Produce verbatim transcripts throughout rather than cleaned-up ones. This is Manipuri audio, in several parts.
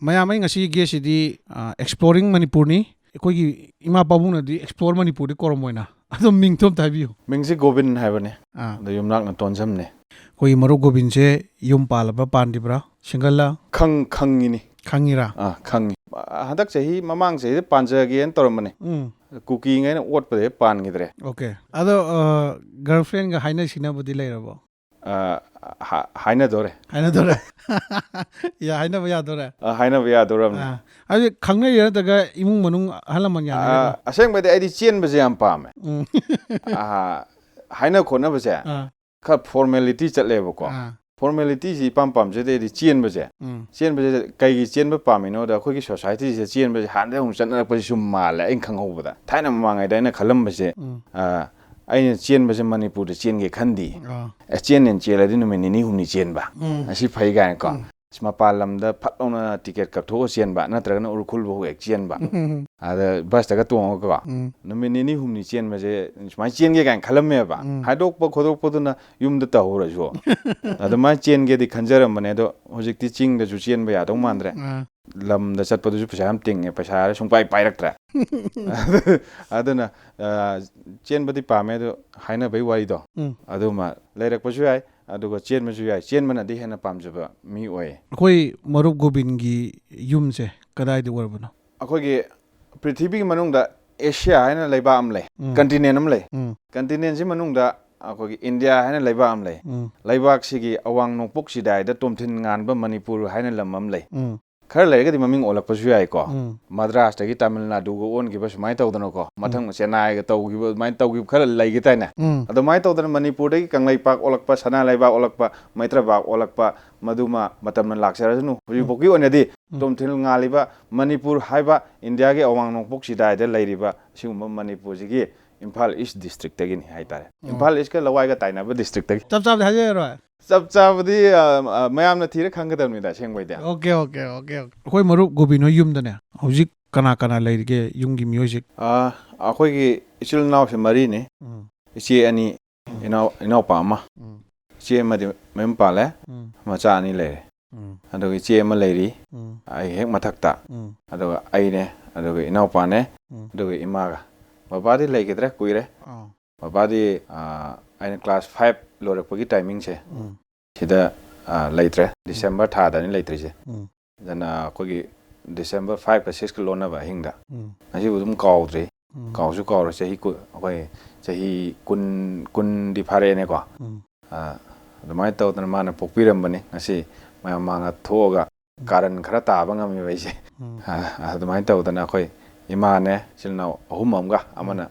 ꯃꯌꯥꯝ, ꯑꯩ ꯉꯁꯤ ꯒꯦꯁꯁꯤꯗꯤ ꯑꯦꯛꯁꯄ꯭ꯂꯣꯔꯤꯡ ꯃꯅꯤꯄꯨꯔꯅꯤ꯫ ꯑꯩꯈꯣꯏꯒꯤ ꯏꯃꯥ ꯄꯥꯕꯨꯡꯅꯗꯤ ꯑꯦꯛꯁꯄ꯭ꯂꯣꯔ ꯃꯅꯤꯄꯨꯔꯗꯤ ꯀꯧꯔꯝꯃꯣꯏꯅ꯫ ꯑꯗꯨꯝ ꯃꯤꯡꯗꯣ ꯑꯝꯇ ꯍꯥꯏꯕꯤꯌꯨ꯫ ꯃꯤꯡꯁꯦ ꯒꯣꯕꯤꯟ ꯍꯥꯏꯕꯅꯦ꯫ ꯑꯥ꯫ ꯑꯗꯣ ꯌꯨꯝꯅꯥꯛꯅ ꯇꯣꯟꯖꯝꯅꯦ꯫ ꯑꯩꯈꯣꯏꯒꯤ ꯃꯔꯨꯞ ꯒꯣꯕꯤꯟꯁꯦ ꯌꯨꯝ ꯄꯥꯜꯂꯕ꯭ꯔꯥ ꯄꯥꯟꯗ꯭ꯔꯤꯕ꯭ꯔꯥ? ꯁꯤꯡꯒꯜꯂ? ꯈꯪ ꯈꯪꯉꯤꯅꯤ꯫ ꯈꯪꯉꯤꯔꯥ? ꯑꯥ, ꯈꯪꯉꯤ꯫ ꯑ, ꯍꯟꯗꯛ ꯆꯍꯤ, ꯃꯃꯥꯡ ꯆꯍꯤꯗ ꯄꯥꯟꯖꯒꯦꯅ ꯇꯧꯔꯝꯕꯅꯦ꯫ ꯎꯝ꯫ ꯀꯨꯀꯤꯉꯩꯅ ꯑꯣꯠꯄꯗ ꯍꯦꯛ ꯄꯥꯟꯈꯤꯗ꯭ꯔꯦ꯫ ꯑꯣꯀꯦ꯫ ꯑꯗꯣ ꯒꯔꯜ ꯐ꯭ꯔꯦꯟꯒ ꯍꯥꯏꯅ ꯁꯤꯡꯅꯕꯗꯤ ꯂꯩꯔꯕꯣ? ꯑ, ꯍꯥ- ꯍꯥꯏꯅꯗꯣꯔꯦ꯫ ꯍꯥꯏꯅꯗꯣꯔꯦ? ꯌꯥ, ꯍꯥꯏꯅꯕ ꯌꯥꯗꯣꯔꯦ? ꯑ, ꯍꯥꯏꯅꯕ ꯌꯥꯗꯣꯔꯝꯅꯦ꯫ ꯑꯥ꯫ ꯍꯥꯏꯗꯤ ꯈꯪꯅꯩꯔꯥ ꯅꯠꯇ꯭ꯔꯒ ꯏꯃꯨꯡ ꯃꯅꯨꯡ ꯑꯍꯜ ꯂꯃꯟ ꯌꯥꯅꯔꯤꯔꯣ? ꯑ, ꯑꯁꯦꯡꯕꯩꯗꯤ ꯑꯩꯗꯤ ꯆꯦꯟꯕꯁꯦ ꯌꯥꯝ ꯄꯥꯝꯃꯦ꯫ ꯎꯝ꯫ ꯑ, ꯍꯥꯏꯅ ꯈꯣꯠꯅꯕꯁꯦ ꯑꯥ꯫ ꯈꯔ ꯐꯣꯔꯃꯦꯂꯤꯇꯤ ꯆꯠꯂꯦꯕꯀꯣ꯫ ꯑꯥ꯫ ꯐꯣꯔꯃꯦꯂꯤꯇꯤꯁꯤ ꯏꯄꯥꯝ ꯄꯥꯝꯖꯗꯦ ꯑꯩꯗꯤ ꯆꯦꯟꯕꯁꯦ꯫ ꯎꯝ꯫ ꯆꯦꯟꯕꯁꯦ ꯀꯩꯒꯤ ꯆꯦꯟꯕ ꯄꯥꯝꯃꯤꯅꯣꯗ, ꯑꯩꯈꯣꯏꯒꯤ ꯁꯣꯁꯥꯏꯇꯤꯁꯤꯗ ꯆꯦꯟꯕꯁꯦ ꯍꯥꯟꯅꯗꯩ ꯑꯃꯨꯛ ꯆꯠꯅꯔꯛꯄꯁꯤ ꯁꯨꯝ ꯃꯥꯜꯂꯦ ꯑꯩꯅ ꯈꯪꯍꯧꯕꯗ꯫ ꯊꯥꯏꯅ ꯃꯃꯥꯡꯉꯩꯗ ꯑꯩꯅ ꯈꯜꯂꯝꯕꯁꯦ, ꯎꯝ꯫ ꯑ, ꯑꯩꯅ ꯆꯦꯟꯕꯁꯦ ꯃꯅꯤꯄꯨꯔꯗ ꯆꯦꯟꯒꯦ ꯈꯟꯗꯤ꯫ ꯑꯥ꯫ ꯑꯦ, ꯆꯦꯟꯅꯦꯅ ꯆꯦꯜꯂꯗꯤ ꯅꯨꯃꯤꯠ ꯅꯤꯅꯤ ꯍꯨꯝꯅꯤ ꯆꯦꯟꯕ꯫ ꯎꯝ꯫ ꯑꯁꯤ ꯐꯩ ꯀꯥꯏꯅꯀꯣ꯫ ꯎꯝ꯫ ꯑꯁ, ꯃꯄꯥꯟ ꯂꯝꯗ ꯐꯠ ꯂꯥꯎꯅ ꯇꯤꯀꯦꯠ ꯀꯛꯊꯣꯛꯑ ꯆꯦꯟꯕ, ꯅꯠꯇ꯭ꯔꯒꯅ ꯎꯔꯈꯨꯜꯐꯥꯎ ꯍꯦꯛ ꯆꯦꯟꯕ꯫ ꯎꯝ꯫ ꯑꯗ ꯕꯁꯇꯒ ꯇꯣꯡꯉꯒꯀꯣ꯫ ꯎꯝ꯫ ꯅꯨꯃꯤꯠ ꯅꯤꯅꯤ ꯍꯨꯝꯅꯤ ꯆꯦꯟꯕꯁꯦ ꯁꯨꯃꯥꯏꯅ ꯆꯦꯟꯒꯦ ꯀꯥꯏꯅ ꯈꯜꯂꯝꯃꯦꯕ꯫ ꯎꯝ꯫ ꯍꯥꯏꯗꯣꯛꯄ ꯈꯣꯠꯇꯣꯛꯄꯗꯨꯅ ꯌꯨꯝꯗ ꯇꯧꯍꯧꯔꯁꯨ꯫ ꯑꯗꯨꯃꯥꯏꯅ ꯆꯦꯟꯒꯦꯗꯤ ꯈꯟꯖꯔꯝꯕꯅꯦ, ꯑꯗꯣ ꯍꯧꯖꯤꯛꯇꯤ ꯆꯤꯡꯗꯁꯨ ꯆꯦꯟꯕ ꯌꯥꯗꯧ ꯃꯥꯟꯗ꯭ꯔꯦ꯫ ꯑꯥ꯫ ꯂꯝꯗ ꯆꯠꯄꯗꯨꯁꯨ ꯄꯩꯁꯥ ꯌꯥꯝ ꯇꯤꯡꯉꯦ, ꯄꯩꯁꯥ ꯁꯨꯡꯄꯥꯏ ꯄꯥꯏꯔꯛꯇ꯭ꯔꯦ꯫ ꯑꯗꯨꯅ, ꯑ, ꯆꯦꯟꯕꯗꯤ ꯄꯥꯝꯃꯦ, ꯑꯗꯣ ꯍꯥꯏꯅꯕꯩ ꯋꯥꯔꯤꯗꯣ ꯎꯝ꯫ ꯑꯗꯨꯃ ꯂꯩꯔꯛꯄꯁꯨ ꯌꯥꯏ, ꯑꯗꯨꯒ ꯆꯦꯟꯕꯁꯨ ꯌꯥꯏ꯫ ꯆꯦꯟꯕꯅꯗꯤ ꯍꯦꯟꯅ ꯄꯥꯝꯖꯕ ꯃꯤ ꯑꯣꯏꯌꯦ꯫ ꯑꯩꯈꯣꯏ ꯃꯔꯨꯞ ꯒꯣꯕꯤꯟꯒꯤ ꯌꯨꯝꯁꯦ ꯀꯗꯥꯏꯗ ꯑꯣꯏꯔꯕꯅꯣ? ꯑꯩꯈꯣꯏꯒꯤ ꯄ꯭ꯔꯤꯊꯤꯕꯤꯒꯤ ꯃꯅꯨꯡꯗ ꯑꯦꯁꯤꯌꯥ ꯍꯥꯏꯅ ꯂꯩꯕꯥꯛ ꯑꯃ ꯂꯩ, ꯎꯝ꯫ ꯀꯟꯇꯤꯅꯦꯟ ꯑꯃ ꯂꯩ꯫ ꯎꯝ꯫ ꯀꯟꯇꯤꯅꯦꯟꯁꯤ ꯃꯅꯨꯡꯗ ꯑꯩꯈꯣꯏꯒꯤ ꯏꯟꯗꯤꯌꯥ ꯍꯥꯏꯅ ꯂꯩꯕꯥꯛ ꯑꯃ ꯂꯩ꯫ ꯎꯝ꯫ ꯂꯩꯕꯥꯛꯁꯤꯒꯤ ꯑꯋꯥꯡ ꯅꯣꯡꯄꯣꯛ ꯆꯤꯗꯥꯏꯗ ꯇꯣꯝꯊꯤꯟ ꯉꯥꯟꯕ ꯃꯅꯤꯄꯨꯔ ꯍꯥꯏꯅ ꯂꯝ ꯑꯃ ꯂꯩ꯫ ꯎꯝ꯫ ꯈꯔ ꯂꯩꯔꯒꯗꯤ ꯃꯃꯤꯡ ꯑꯣꯜꯂꯛꯄꯁꯨ ꯌꯥꯏꯀꯣ꯫ ꯎꯝ꯫ ꯃꯗ꯭ꯔꯥꯁꯇꯒꯤ ꯇꯥꯃꯤꯜ ꯅꯥꯗꯨꯒ ꯑꯣꯟꯈꯤꯕ ꯁꯨꯃꯥꯏꯅ ꯇꯧꯗꯅꯀꯣ, ꯃꯊꯪ ꯆꯦꯟꯅꯥꯏꯒ ꯇꯧꯈꯤꯕ, ꯑꯗꯨꯃꯥꯏꯅ ꯇꯧꯈꯤꯕ ꯈꯔ ꯂꯩꯒꯦ ꯇꯥꯏꯅꯦ꯫ ꯎꯝ꯫ ꯑꯗꯨꯃꯥꯏꯅ ꯇꯧꯗꯅ ꯃꯅꯤꯄꯨꯔꯗꯒꯤ ꯀꯪꯂꯩꯄꯥꯛ ꯑꯣꯜꯂꯛꯄ, ꯁꯅꯥ ꯂꯩꯕꯥꯛ ꯑꯣꯜꯂꯛꯄ, ꯃꯩꯇ꯭ꯔꯕꯥꯛ ꯑꯣꯜꯂꯛꯄ, ꯃꯗꯨꯃ ꯃꯇꯝꯅ ꯂꯥꯛꯆꯔꯁꯅꯨ꯫ ꯍꯧꯖꯤꯛꯐꯥꯎꯒꯤ ꯑꯣꯏꯅꯗꯤ ꯎꯝ꯫ ꯇꯣꯝꯊꯤꯜ ꯉꯥꯜꯂꯤꯕ ꯃꯅꯤꯄꯨꯔ ꯍꯥꯏꯕ ꯏꯟꯗꯤꯌꯥꯒꯤ ꯑꯋꯥꯡ ꯅꯣꯡꯄꯣꯛ ꯆꯤꯗꯥꯏꯗ ꯂꯩꯔꯤꯕ ꯑꯁꯤꯒꯨꯝꯕ ꯃꯅꯤꯄꯨꯔꯁꯤꯒꯤ ꯏꯝꯐꯥꯜ ꯏꯁ ꯗꯤꯁꯇ꯭ꯔꯤꯛꯇꯒꯤꯅꯤ ꯍꯥꯏꯇꯥꯔꯦ꯫ ꯎꯝ꯫ ꯏꯝꯐꯥꯜ ꯏꯁꯀ ꯂꯋꯥꯏꯒ ꯇꯥꯏꯅꯕ ꯗꯤꯁꯇ꯭ꯔꯤꯛꯇꯒꯤ꯫ ꯆꯞ ꯆꯥꯕꯗꯤ ꯍꯥꯏꯖꯔꯔꯣꯏ꯫ ꯆꯞ ꯆꯥꯕꯗꯤ, ꯑ, ꯑ, ꯃꯌꯥꯝꯅ ꯊꯤꯔ ꯈꯪꯒꯗꯕꯅꯤꯗ ꯑꯁꯦꯡꯕꯩꯗꯤ꯫ Okay, okay, okay, okay. ꯑꯩꯈꯣꯏ ꯃꯔꯨꯞ ꯒꯣꯕꯤꯟ ꯍꯣꯏ ꯌꯨꯝꯗꯅꯦ ꯍꯧꯖꯤꯛ ꯀꯅꯥ ꯀꯅꯥ ꯂꯩꯔꯤꯒꯦ, ꯌꯨꯝꯒꯤ ꯃꯤꯑꯣꯏꯁꯤꯡ? ꯑ, ꯑꯩꯈꯣꯏꯒꯤ ꯏꯆꯤꯜ ꯏꯅꯥꯎꯁꯦ ꯃꯔꯤꯅꯤ꯫ ꯎꯝ꯫ ꯏꯆꯦ ꯑꯅꯤ, ꯏꯅꯥꯎ, ꯏꯅꯥꯎꯄꯥ ꯑꯃ꯫ ꯎꯝ꯫ ꯏꯆꯦ ꯑꯃꯗꯤ ꯃꯌꯨꯝ ꯄꯥꯜꯂꯦ, ꯎꯝ꯫ ꯃꯆꯥ ꯑꯅꯤ ꯂꯩꯔꯦ꯫ ꯎꯝ꯫ ꯑꯗꯨꯒ ꯏꯆꯦ ꯑꯃ ꯂꯩꯔꯤ, ꯎꯝ꯫ ꯑꯩ ꯍꯦꯛ ꯃꯊꯛꯇ, ꯎꯝ꯫ ꯑꯗꯨꯒ ꯑꯩꯅꯦ, ꯑꯗꯨꯒ ꯏꯅꯥꯎꯄꯥꯅꯦ, ꯎꯝ꯫ ꯑꯗꯨꯒ ꯏꯃꯥꯒ꯫ ꯕꯕꯥꯗꯤ ꯂꯩꯈꯤꯗ꯭ꯔꯦ, ꯀꯨꯏꯔꯦ꯫ ꯑꯥ꯫ ꯕꯕꯥꯗꯤ ꯑ, ꯑꯩꯅ ꯀ꯭ꯂꯥꯁ ꯐꯥꯏꯚ ꯂꯣꯏꯔꯛꯄꯒꯤ ꯇꯥꯏꯃꯤꯡꯁꯦ ꯎꯝ꯫ ꯁꯤꯗ ꯑ, ꯂꯩꯇ꯭ꯔꯦ꯫ ꯗꯤꯁꯦꯝꯕꯔ ꯊꯥꯗꯅꯤ ꯂꯩꯇ꯭ꯔꯤꯁꯦ꯫ ꯎꯝ꯫ ꯑꯗꯨꯅ ꯑꯩꯈꯣꯏꯒꯤ ꯗꯤꯁꯦꯝꯕꯔ ꯐꯥꯏꯚꯀ ꯁꯤꯛꯁꯀ ꯂꯣꯟꯅꯕ ꯑꯍꯤꯡꯗ꯫ ꯎꯝ꯫ ꯉꯁꯤꯕꯨ ꯑꯗꯨꯝ ꯀꯥꯎꯗ꯭ꯔꯤ꯫ ꯎꯝ꯫ ꯀꯥꯎꯁꯨ ꯀꯥꯎꯔꯦ꯫ ꯆꯍꯤ ꯀꯨ-, ꯑꯩꯈꯣꯏ ꯆꯍꯤ ꯀꯨꯟ, ꯀꯨꯟꯗꯤ ꯐꯥꯔꯛꯑꯦꯅꯦꯀꯣ꯫ ꯎꯝ꯫ ꯑ, ꯑꯗꯨꯃꯥꯏꯅ ꯇꯧꯗꯅ ꯃꯥꯅ ꯄꯣꯛꯄꯤꯔꯝꯕꯅꯤ꯫ ꯉꯁꯤ ꯃꯌꯥꯝ ꯃꯥꯡꯗ ꯊꯣꯛꯑꯒ ꯀꯥꯔꯟ ꯈꯔ ꯇꯥꯕ ꯉꯝꯃꯦꯕ ꯑꯩꯁꯦ꯫ ꯎꯝ꯫ ꯑ, ꯑꯗꯨꯃꯥꯏꯅ ꯇꯧꯗꯅ ꯑꯩꯈꯣꯏ ꯏꯃꯥꯅꯦ, ꯏꯆꯤꯜ ꯏꯅꯥꯎ ꯑꯍꯨꯝ ꯑꯃꯒ ꯑꯃꯅ,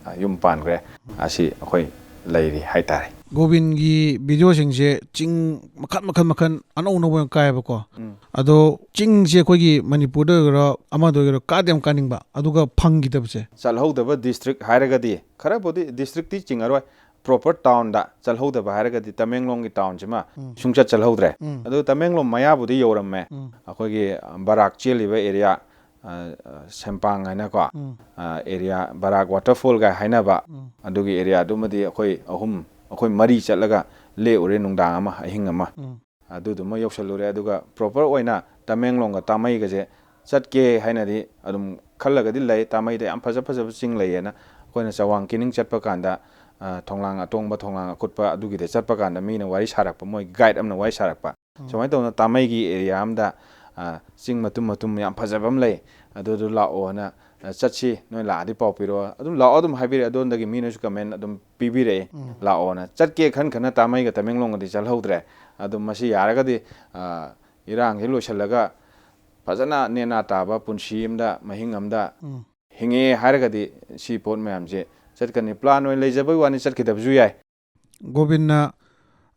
ꯑ, ꯌꯨꯝ ꯄꯥꯟꯈ꯭ꯔꯦ꯫ ꯑꯁꯤ ꯑꯩꯈꯣꯏ ꯂꯩꯔꯤ ꯍꯥꯏꯇꯥꯔꯦ꯫ ꯒꯣꯕꯤꯟꯒꯤ ꯚꯤꯗꯤꯑꯣꯁꯤꯡꯁꯦ ꯆꯤꯡ ꯃꯈꯜ ꯃꯈꯜ ꯃꯈꯜ ꯑꯅꯧ ꯑꯅꯧꯕ ꯌꯥꯝ ꯀꯥꯏꯌꯦꯕꯀꯣ꯫ ꯎꯝ꯫ ꯑꯗꯣ ꯆꯤꯡꯁꯦ ꯑꯩꯈꯣꯏꯒꯤ ꯃꯅꯤꯄꯨꯔꯗ ꯑꯣꯏꯒꯦꯔꯥ ꯑꯃꯗ ꯑꯣꯏꯒꯦꯔꯥ ꯀꯥꯗꯤ ꯌꯥꯝ ꯀꯥꯅꯤꯡꯕ, ꯑꯗꯨꯒ ꯐꯪꯈꯤꯗꯕꯁꯦ꯫ ꯆꯠꯍꯧꯗꯕ ꯗꯤꯁꯇ꯭ꯔꯤꯛ ꯍꯥꯏꯔꯒꯗꯤ, ꯈꯔꯕꯨꯗꯤ ꯗꯤꯁꯇ꯭ꯔꯤꯛꯇꯤ ꯆꯤꯡꯉꯔꯣꯏ, ꯄ꯭ꯔꯣꯄꯔ ꯇꯥꯎꯟꯗ ꯆꯠꯍꯧꯗꯕ ꯍꯥꯏꯔꯒꯗꯤ ꯇꯃꯦꯡꯂꯣꯡꯒꯤ ꯇꯥꯎꯟꯁꯤꯃ ꯎꯝ꯫ ꯁꯨꯡꯆꯠ ꯆꯠꯍꯧꯗ꯭ꯔꯦ꯫ ꯎꯝ꯫ ꯑꯗꯨ ꯇꯃꯦꯡꯂꯣꯡ ꯃꯌꯥꯕꯨꯗꯤ ꯌꯧꯔꯝꯃꯦ꯫ ꯎꯝ꯫ ꯑꯩꯈꯣꯏꯒꯤ ꯕꯔꯥꯛ ꯆꯦꯜꯂꯤꯕ ꯑꯦꯔꯤꯌꯥ, ꯑ, ꯑ, ꯁꯦꯝꯄꯥꯡ ꯍꯥꯏꯅꯀꯣ, ꯎꯝ꯫ ꯑ, ꯑꯦꯔꯤꯌꯥ, ꯕꯔꯥꯛ ꯋꯥꯇꯔꯐꯣꯜꯒ ꯍꯥꯏꯅꯕ, ꯎꯝ꯫ ꯑꯗꯨꯒꯤ ꯑꯦꯔꯤꯌꯥꯗꯨꯃꯗꯤ ꯑꯩꯈꯣꯏ ꯑꯍꯨꯝ, ꯑꯩꯈꯣꯏ ꯃꯔꯤ ꯆꯠꯂꯒ ꯂꯦꯛꯎꯔꯦ, ꯅꯨꯡꯗꯥꯡ ꯑꯃ, ꯑꯍꯤꯡ ꯑꯃ꯫ ꯎꯝ꯫ ꯑꯗꯨꯗꯨꯃ ꯌꯧꯁꯜꯂꯨꯔꯦ꯫ ꯑꯗꯨꯒ ꯄ꯭ꯔꯣꯄꯔ ꯑꯣꯏꯅ ꯇꯃꯦꯡꯂꯣꯡꯒ ꯇꯥꯃꯩꯒꯁꯦ ꯆꯠꯀꯦ ꯍꯥꯏꯅꯗꯤ ꯑꯗꯨꯝ ꯈꯜꯂꯒꯗꯤ ꯂꯩ꯫ ꯇꯥꯃꯩꯗ ꯌꯥꯝ ꯐꯖ ꯐꯖꯕ ꯆꯤꯡ ꯂꯩꯌꯦꯅ ꯑꯩꯈꯣꯏꯅ ꯆꯋꯥꯡ ꯀꯤꯅꯤꯡ ꯆꯠꯄ ꯀꯥꯟꯗ, ꯑ, ꯊꯣꯡꯂꯥꯡ ꯑꯇꯣꯡꯕ, ꯊꯣꯡꯂꯥꯡ ꯑꯀꯨꯠꯄ ꯑꯗꯨꯒꯤꯗ ꯆꯠꯄ ꯀꯥꯟꯗ ꯃꯤꯅ ꯋꯥꯔꯤ ꯁꯥꯔꯛꯄ, ꯃꯣꯏ ꯒꯥꯏꯗ ꯑꯃꯅ ꯋꯥꯔꯤ ꯁꯥꯔꯛꯄ꯫ ꯎꯝ꯫ ꯁꯨꯃꯥꯏꯅ ꯇꯧꯗꯅ ꯇꯥꯃꯩꯒꯤ ꯑꯦꯔꯤꯌꯥ ꯑꯃꯗ, ꯑ, ꯆꯤꯡ ꯃꯇꯨꯝ ꯃꯇꯨꯝ ꯌꯥꯝ ꯐꯖꯕ ꯑꯃ ꯂꯩ, ꯑꯗꯨꯗꯨ ꯂꯥꯛꯑꯣꯅ, ꯑ, ꯆꯠꯁꯤ, ꯅꯣꯏ ꯂꯥꯛꯑꯗꯤ ꯄꯥꯎ ꯄꯤꯔꯛꯑꯣ꯫ ꯑꯗꯨꯝ ꯂꯥꯛꯑꯣ ꯑꯗꯨꯝ ꯍꯥꯏꯕꯤꯔꯛꯑꯦ꯫ ꯑꯗꯣꯝꯗꯒꯤ ꯃꯤꯅꯁꯨ ꯀꯃꯦꯟ ꯑꯗꯨꯝ ꯄꯤꯕꯤꯔꯛꯑꯦ, ꯎꯝ꯫ ꯂꯥꯛꯑꯣꯅ꯫ ꯆꯠꯀꯦ ꯈꯟ ꯈꯟꯅ ꯇꯥꯃꯩꯒ ꯇꯃꯦꯡꯂꯣꯡꯒꯗꯤ ꯆꯠꯍꯧꯗ꯭ꯔꯦ꯫ ꯑꯗꯨ ꯃꯁꯤ ꯌꯥꯔꯒꯗꯤ, ꯑ, ꯏꯔꯥꯡꯁꯤ ꯂꯣꯏꯁꯤꯜꯂꯒ ꯐꯖꯅ ꯅꯦꯅꯥ ꯇꯥꯕ ꯄꯨꯟꯁꯤ ꯑꯃꯗ, ꯃꯍꯤꯡ ꯑꯃꯗ ꯎꯝ꯫ ꯍꯤꯡꯉꯦ ꯍꯥꯏꯔꯒꯗꯤ ꯁꯤ ꯄꯣꯠ ꯃꯌꯥꯝꯁꯦ ꯆꯠꯀꯅꯤ꯫ ꯄ꯭ꯂꯥꯟ ꯑꯣꯏꯅ ꯂꯩꯖꯕꯩ ꯋꯥꯅꯤ, ꯆꯠꯈꯤꯗꯕꯁꯨ ꯌꯥꯏ꯫ ꯒꯣꯕꯤꯟꯅ,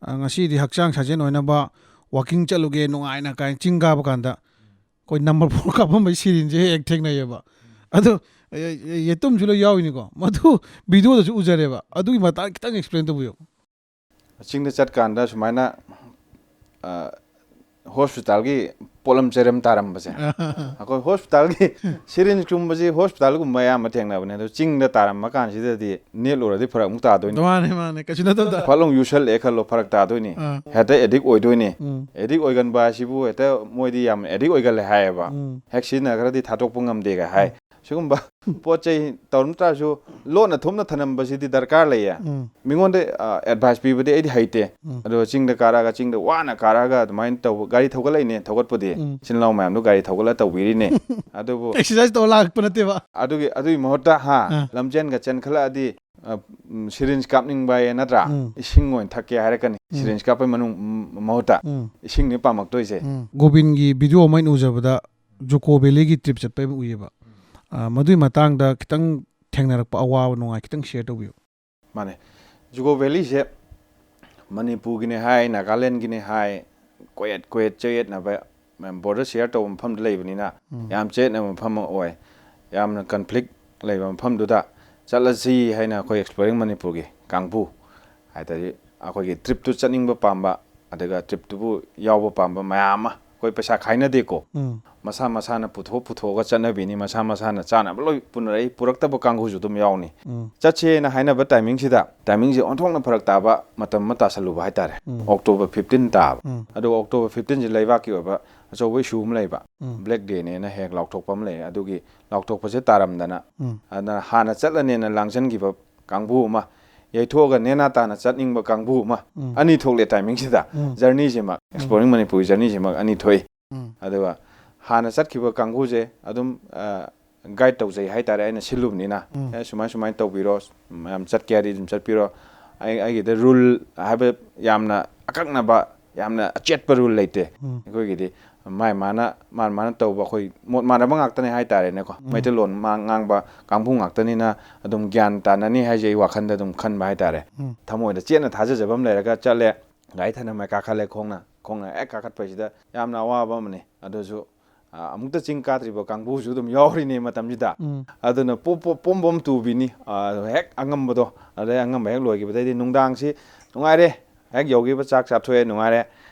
ꯑ, ꯉꯁꯤꯗꯤ ꯍꯛꯆꯥꯡ ꯁꯥꯖꯦꯜ ꯑꯣꯏꯅꯕ ꯋꯥꯀꯤꯡ ꯆꯠꯂꯨꯒꯦ ꯅꯨꯡꯉꯥꯏꯅ ꯀꯥꯏꯅ ꯆꯤꯡ ꯀꯥꯕ ꯀꯥꯟꯗ ꯑꯩꯈꯣꯏ ꯅꯝꯕꯔ ꯐꯣꯔ ꯀꯥꯞꯄꯝꯕꯩ ꯁꯤꯔꯤꯟꯁꯦ ꯍꯦꯛ ꯍꯦꯛ ꯊꯦꯡꯅꯩꯌꯦꯕ꯫ ꯑꯗꯣ, ꯑ, ꯑ, ꯌꯦꯇꯨꯝꯁꯨ ꯂꯣꯏ ꯌꯥꯎꯔꯤꯅꯤꯀꯣ꯫ ꯃꯗꯨ ꯚꯤꯗꯤꯑꯣꯗꯁꯨ ꯎꯖꯔꯦꯕ꯫ ꯑꯗꯨꯒꯤ ꯃꯇꯥꯡ ꯈꯤꯇꯪ ꯑꯦꯛꯁꯄ꯭ꯂꯦꯟ ꯇꯧꯕꯤꯌꯨ꯫ ꯆꯤꯡꯗ ꯆꯠꯀꯥꯟꯗ ꯁꯨꯃꯥꯏꯅ, ꯑ, ꯍꯣꯁꯄꯤꯇꯥꯜꯒꯤ ꯄꯣꯠꯂꯝ ꯆꯩꯔꯝ ꯇꯥꯔꯝꯕꯁꯦ, ꯑꯩꯈꯣꯏ ꯍꯣꯁꯄꯤꯇꯥꯜꯒꯤ ꯁꯤꯔꯤꯟꯁꯀꯨꯝꯕꯁꯤ ꯍꯣꯁꯄꯤꯇꯥꯜꯒꯨꯝꯕ ꯑꯌꯥꯝꯕ ꯊꯦꯡꯅꯕꯅꯦ, ꯑꯗꯣ ꯆꯤꯡꯗ ꯇꯥꯔꯝꯕ ꯀꯥꯟꯁꯤꯗꯗꯤ ꯅꯦꯠꯂꯨꯔꯗꯤ ꯐꯔꯛ ꯑꯃꯨꯛ ꯇꯥꯗꯣꯏꯅꯤ꯫ ꯃꯥꯅꯦ ꯃꯥꯅꯦ, ꯀꯩꯁꯨ ꯅꯠꯇꯕꯗ꯫ ꯐꯠ ꯂꯥꯎ ꯌꯨꯁꯜꯂꯛꯑꯦ ꯈꯜꯂꯣ, ꯐꯔꯛ ꯇꯥꯗꯣꯏꯅꯤ꯫ ꯑꯥ. ꯍꯦꯛꯇ ꯑꯦꯗꯤꯛ ꯑꯣꯏꯗꯣꯏꯅꯤ꯫ ꯎꯝ. ꯑꯦꯗꯤꯛ ꯑꯣꯏꯒꯟꯕ ꯍꯥꯏꯁꯤꯕꯨ ꯍꯦꯛꯇ ꯃꯣꯏꯗꯤ ꯌꯥꯝ ꯑꯦꯗꯤꯛ ꯑꯣꯏꯒꯜꯂꯦ ꯍꯥꯏꯌꯦꯕ꯫ ꯎꯝ. ꯍꯦꯛ ꯁꯤꯖꯤꯟꯅꯈ꯭ꯔꯗꯤ ꯊꯥꯗꯣꯛꯄ ꯉꯝꯗꯦꯒ ꯍꯥꯏ꯫ ꯎꯝ. ꯁꯤꯒꯨꯝꯕ ꯄꯣꯠ ꯆꯩ ꯇꯧꯔꯝ ꯇꯥꯔꯁꯨ, ꯂꯣꯟꯅ ꯊꯨꯞꯅ ꯊꯅꯝꯕꯁꯤꯗꯤ ꯗꯔꯀꯥꯔ ꯂꯩꯌꯦ꯫ ꯎꯝ. ꯃꯤꯉꯣꯟꯗ ꯑꯦꯗꯚꯥꯏꯁ ꯄꯤꯕꯗꯤ ꯑꯩꯗꯤ ꯍꯩꯇꯦ꯫ ꯎꯝ. ꯑꯗꯣ ꯆꯤꯡꯗ ꯀꯥꯔꯛꯑꯒ, ꯆꯤꯡꯗ ꯋꯥꯅ ꯀꯥꯔꯛꯑꯒ ꯑꯗꯨꯃꯥꯏꯅ ꯇꯧꯕ, ꯒꯥꯔꯤ ꯊꯧꯒꯠꯂꯛꯏꯅꯦ, ꯊꯧꯒꯠꯄꯗꯤ ꯎꯝ. ꯏꯆꯤꯟ ꯏꯅꯥꯎ ꯃꯌꯥꯝꯗꯣ ꯒꯥꯔꯤ ꯊꯧꯒꯠꯂ ꯇꯧꯕꯤꯔꯤꯅꯦ꯫ ꯑꯗꯨꯕꯨ ꯑꯦꯛꯁꯔꯁꯥꯏꯁ ꯇꯧꯔ ꯂꯥꯛꯄ ꯅꯠꯇꯦꯕ꯫ ꯑꯗꯨꯒꯤ, ꯑꯗꯨꯒꯤ ꯃꯍꯨꯠꯇ ꯍꯥ, ꯑꯥ. ꯂꯝꯖꯦꯟꯒ ꯆꯦꯟꯈꯠꯂꯛꯑꯗꯤ, ꯑ, ꯎꯝ, ꯁꯤꯔꯤꯟꯁ ꯀꯥꯞꯅꯤꯡꯕ ꯍꯥꯏꯌꯦ ꯅꯠꯇ꯭ꯔꯥ? ꯎꯝ. ꯏꯁꯤꯡ ꯑꯣꯏꯅ ꯊꯛꯀꯦ ꯍꯥꯏꯔꯛꯀꯅꯤ꯫ ꯎꯝ. ꯁꯤꯔꯤꯟꯁ ꯀꯥꯞꯄꯩ ꯃꯅꯨꯡ, ꯎꯝ, ꯃꯍꯨꯠꯇ ꯎꯝ. ꯏꯁꯤꯡꯅꯤ ꯄꯥꯝꯃꯛꯇꯣꯏꯁꯦ꯫ ꯎꯝ. ꯒꯣꯕꯤꯟꯒꯤ ꯚꯤꯗꯤꯑꯣ ꯑꯃ ꯑꯩꯅ ꯎꯖꯕꯗ ꯖꯨꯀꯣ ꯚꯦꯂꯤꯒꯤ ꯇ꯭ꯔꯤꯞ ꯆꯠꯄ ꯑꯃ ꯎꯏꯌꯦꯕ꯫ ꯑ, ꯃꯗꯨꯏ ꯃꯇꯥꯡꯗ ꯈꯤꯇꯪ ꯊꯦꯡꯅꯔꯛꯄ ꯑꯋꯥꯕ ꯅꯨꯡꯉꯥꯏ ꯈꯤꯇꯪ ꯁꯤꯌꯔ ꯇꯧꯕꯤꯌꯨ꯫ ꯃꯥꯅꯦ꯫ ꯖꯨꯀꯣ ꯚꯦꯂꯤꯁꯦ ꯃꯅꯤꯄꯨꯔꯒꯤꯅꯦ ꯍꯥꯏ, ꯅꯥꯒꯥꯂꯦꯟꯒꯤꯅꯦ ꯍꯥꯏ, ꯀꯣꯌꯦꯠ ꯀꯣꯌꯦꯠ ꯆꯌꯦꯠꯅꯕ, ꯃꯌꯥꯝ ꯕꯣꯔꯗꯔ ꯁꯤꯌꯔ ꯇꯧꯕ ꯃꯐꯝꯗ ꯂꯩꯕꯅꯤꯅ, ꯎꯝ. ꯌꯥꯝ ꯆꯌꯦꯠꯅꯕ ꯃꯐꯝ ꯑꯃ ꯑꯣꯏ꯫ ꯌꯥꯝꯅ ꯀꯟꯐ꯭ꯂꯤꯛ ꯂꯩꯕ ꯃꯐꯝꯗꯨꯗ ꯆꯠꯂꯁꯤ ꯍꯥꯏꯅ ꯑꯩꯈꯣꯏ ꯑꯦꯛꯁꯄ꯭ꯂꯣꯔꯤꯡ ꯃꯅꯤꯄꯨꯔꯒꯤ ꯀꯥꯡꯕꯨ ꯍꯥꯏꯇꯥꯔꯦ, ꯑꯩꯈꯣꯏꯒꯤ ꯇ꯭ꯔꯤꯞꯇꯨ ꯆꯠꯅꯤꯡꯕ ꯄꯥꯝꯕ, ꯑꯗꯨꯒ ꯇ꯭ꯔꯤꯞꯇꯨꯕꯨ ꯌꯥꯎꯕ ꯄꯥꯝꯕ ꯃꯌꯥꯝ ꯑꯃ, ꯑꯩꯈꯣꯏ ꯄꯩꯁꯥ ꯈꯥꯏꯅꯗꯦꯀꯣ꯫ ꯎꯝ. ꯃꯁꯥ ꯃꯁꯥꯅ ꯄꯨꯊꯣꯛ ꯄꯨꯊꯣꯛꯑꯒ ꯆꯠꯅꯕꯤꯅꯤ, ꯃꯁꯥ ꯃꯁꯥꯅ ꯆꯥꯅꯕ ꯂꯣꯏ ꯄꯨꯅꯔꯛꯏ, ꯄꯨꯔꯛꯇꯕ ꯀꯥꯡꯕꯨꯁꯨ ꯑꯗꯨꯝ ꯌꯥꯎꯅꯤ꯫ ꯎꯝ. ꯆꯠꯁꯦꯅ ꯍꯥꯏꯅꯕ ꯇꯥꯏꯃꯤꯡꯁꯤꯗ, ꯇꯥꯏꯃꯤꯡꯁꯦ ꯑꯣꯟꯊꯣꯛꯅ ꯐꯔꯛ ꯇꯥꯕ ꯃꯇꯝ ꯑꯃ ꯇꯥꯁꯜꯂꯨꯕ ꯍꯥꯏꯇꯥꯔꯦ꯫ ꯎꯝ. ꯑꯣꯛꯇꯣꯕꯔ ꯐꯤꯐꯇꯤꯟ ꯇꯥꯕ꯫ ꯎꯝ. ꯑꯗꯨꯒ ꯑꯣꯛꯇꯣꯕꯔ ꯐꯤꯐꯇꯤꯟꯁꯦ ꯂꯩꯕꯥꯛꯀꯤ ꯑꯣꯏꯕ ꯑꯆꯧꯕ ꯏꯁꯨ ꯑꯃ ꯂꯩꯕ, ꯎꯝ. ꯕ꯭ꯂꯦꯛ ꯗꯦꯅꯦꯅ ꯍꯦꯛ ꯂꯥꯎꯊꯣꯛꯄ ꯑꯃ ꯂꯩ꯫ ꯑꯗꯨꯒꯤ ꯂꯥꯎꯊꯣꯛꯄꯁꯦ ꯇꯥꯔꯝꯗꯅ, ꯎꯝ. ꯑꯗꯨꯅ ꯍꯥꯟꯅ ꯆꯠꯂꯅꯦꯅ ꯂꯥꯡꯁꯤꯟꯈꯤꯕ ꯀꯥꯡꯕꯨ ꯑꯃ ꯌꯩꯊꯣꯛꯑꯒ ꯅꯦꯅꯥ ꯇꯥꯅ ꯆꯠꯅꯤꯡꯕ ꯀꯥꯡꯕꯨ ꯑꯃ, ꯎꯝ. ꯑꯅꯤ ꯊꯣꯛꯂꯦ ꯇꯥꯏꯃꯤꯡꯁꯤꯗ꯫ ꯎꯝ. ꯖꯔꯅꯤꯁꯤꯃꯛ, ꯑꯦꯛꯁꯄ꯭ꯂꯣꯔꯤꯡ ꯃꯅꯤꯄꯨꯔꯒꯤ ꯖꯔꯅꯤꯁꯤꯃꯛ ꯑꯅꯤ ꯊꯣꯛꯏ꯫ ꯎꯝ. ꯑꯗꯨꯒ ꯍꯥꯟꯅ ꯆꯠꯈꯤꯕ ꯀꯥꯡꯕꯨꯁꯦ ꯑꯗꯨꯝ, ꯑ, ꯒꯥꯏꯗ ꯇꯧꯖꯩ ꯍꯥꯏꯇꯥꯔꯦ, ꯑꯩꯅ ꯁꯤꯜꯂꯨꯕꯅꯤꯅ꯫ ꯎꯝ. "ꯑꯦ, ꯁꯨꯃꯥꯏ ꯁꯨꯃꯥꯏꯅ ꯇꯧꯕꯤꯔꯣ, ꯃꯌꯥꯝ ꯆꯠꯀꯦ ꯍꯥꯏꯔꯗꯤ ꯑꯗꯨꯝ ꯆꯠꯄꯤꯔꯣ"꯫ ꯑꯩ, ꯑꯩꯒꯤꯗ ꯔꯨꯜ ꯍꯥꯏꯕ ꯌꯥꯝꯅ ꯑꯀꯛꯅꯕ, ꯌꯥꯝꯅ ꯑꯆꯦꯠꯄ ꯔꯨꯜ ꯂꯩꯇꯦ꯫ ꯎꯝ. ꯑꯩꯈꯣꯏꯒꯤꯗꯤ ꯃꯥꯏ ꯃꯥꯅ, ꯃꯥꯅ ꯃꯥꯅ ꯇꯧꯕ, ꯑꯩꯈꯣꯏ ꯃꯣꯠ ꯃꯥꯟꯅꯕ ꯉꯥꯛꯇꯅꯦ ꯍꯥꯏꯇꯥꯔꯦꯅꯦꯀꯣ꯫ ꯎꯝ. ꯃꯩꯇꯩꯂꯣꯟ ꯃꯥ-, ꯉꯥꯡꯕ ꯀꯥꯡꯕꯨ ꯉꯥꯛꯇꯅꯤꯅ ꯑꯗꯨꯝ ꯒ꯭ꯌꯥꯟ ꯇꯥꯅꯅꯤ ꯍꯥꯏꯁꯦ ꯑꯩ ꯋꯥꯈꯜꯗ ꯑꯗꯨꯝ ꯈꯟꯕ ꯍꯥꯏꯇꯥꯔꯦ꯫ ꯎꯝ. ꯊꯃꯣꯏꯗ ꯆꯦꯠꯅ ꯊꯥꯖꯖꯕ ꯑꯃ ꯂꯩꯔꯒ ꯆꯠꯂꯦ꯫ ꯒꯥꯔꯤ ꯊꯅꯝ ꯃꯥꯏ ꯀꯥꯈꯠꯂꯦ ꯈꯣꯡꯅ꯫ ꯈꯣꯡꯅ ꯍꯦꯛ ꯀꯥꯈꯠꯄꯁꯤꯗ ꯌꯥꯝꯅ ꯑꯋꯥꯕ ꯑꯃꯅꯤ꯫ ꯑꯗꯨꯁꯨ, ꯑ, ꯑꯃꯨꯛꯇ ꯆꯤꯡ ꯀꯥꯗ꯭ꯔꯤꯕ ꯀꯥꯡꯕꯨꯁꯨ ꯑꯗꯨꯝ ꯌꯥꯎꯔꯤꯅꯦ ꯃꯇꯝꯁꯤꯗ꯫ ꯎꯝ. ꯑꯗꯨꯅ ꯄꯣꯝ, ꯄꯣꯝ, ꯄꯣꯝ, ꯄꯣꯝ ꯇꯨꯕꯤꯅꯤ꯫ ꯑ, ꯍꯦꯛ ꯑꯉꯝꯕꯗꯣ, ꯑꯗꯩ ꯑꯉꯝꯕ ꯍꯦꯛ ꯂꯣꯏꯈꯤꯕꯗꯩꯗꯤ ꯅꯨꯡꯗꯥꯡꯁꯤ ꯅꯨꯡꯉꯥꯏꯔꯦ꯫ ꯍꯦꯛ ꯌꯧꯈꯤꯕ ꯆꯥꯛ ꯆꯥꯊꯣꯛꯑꯦ, ꯅꯨꯡꯉꯥꯏꯔꯦ꯫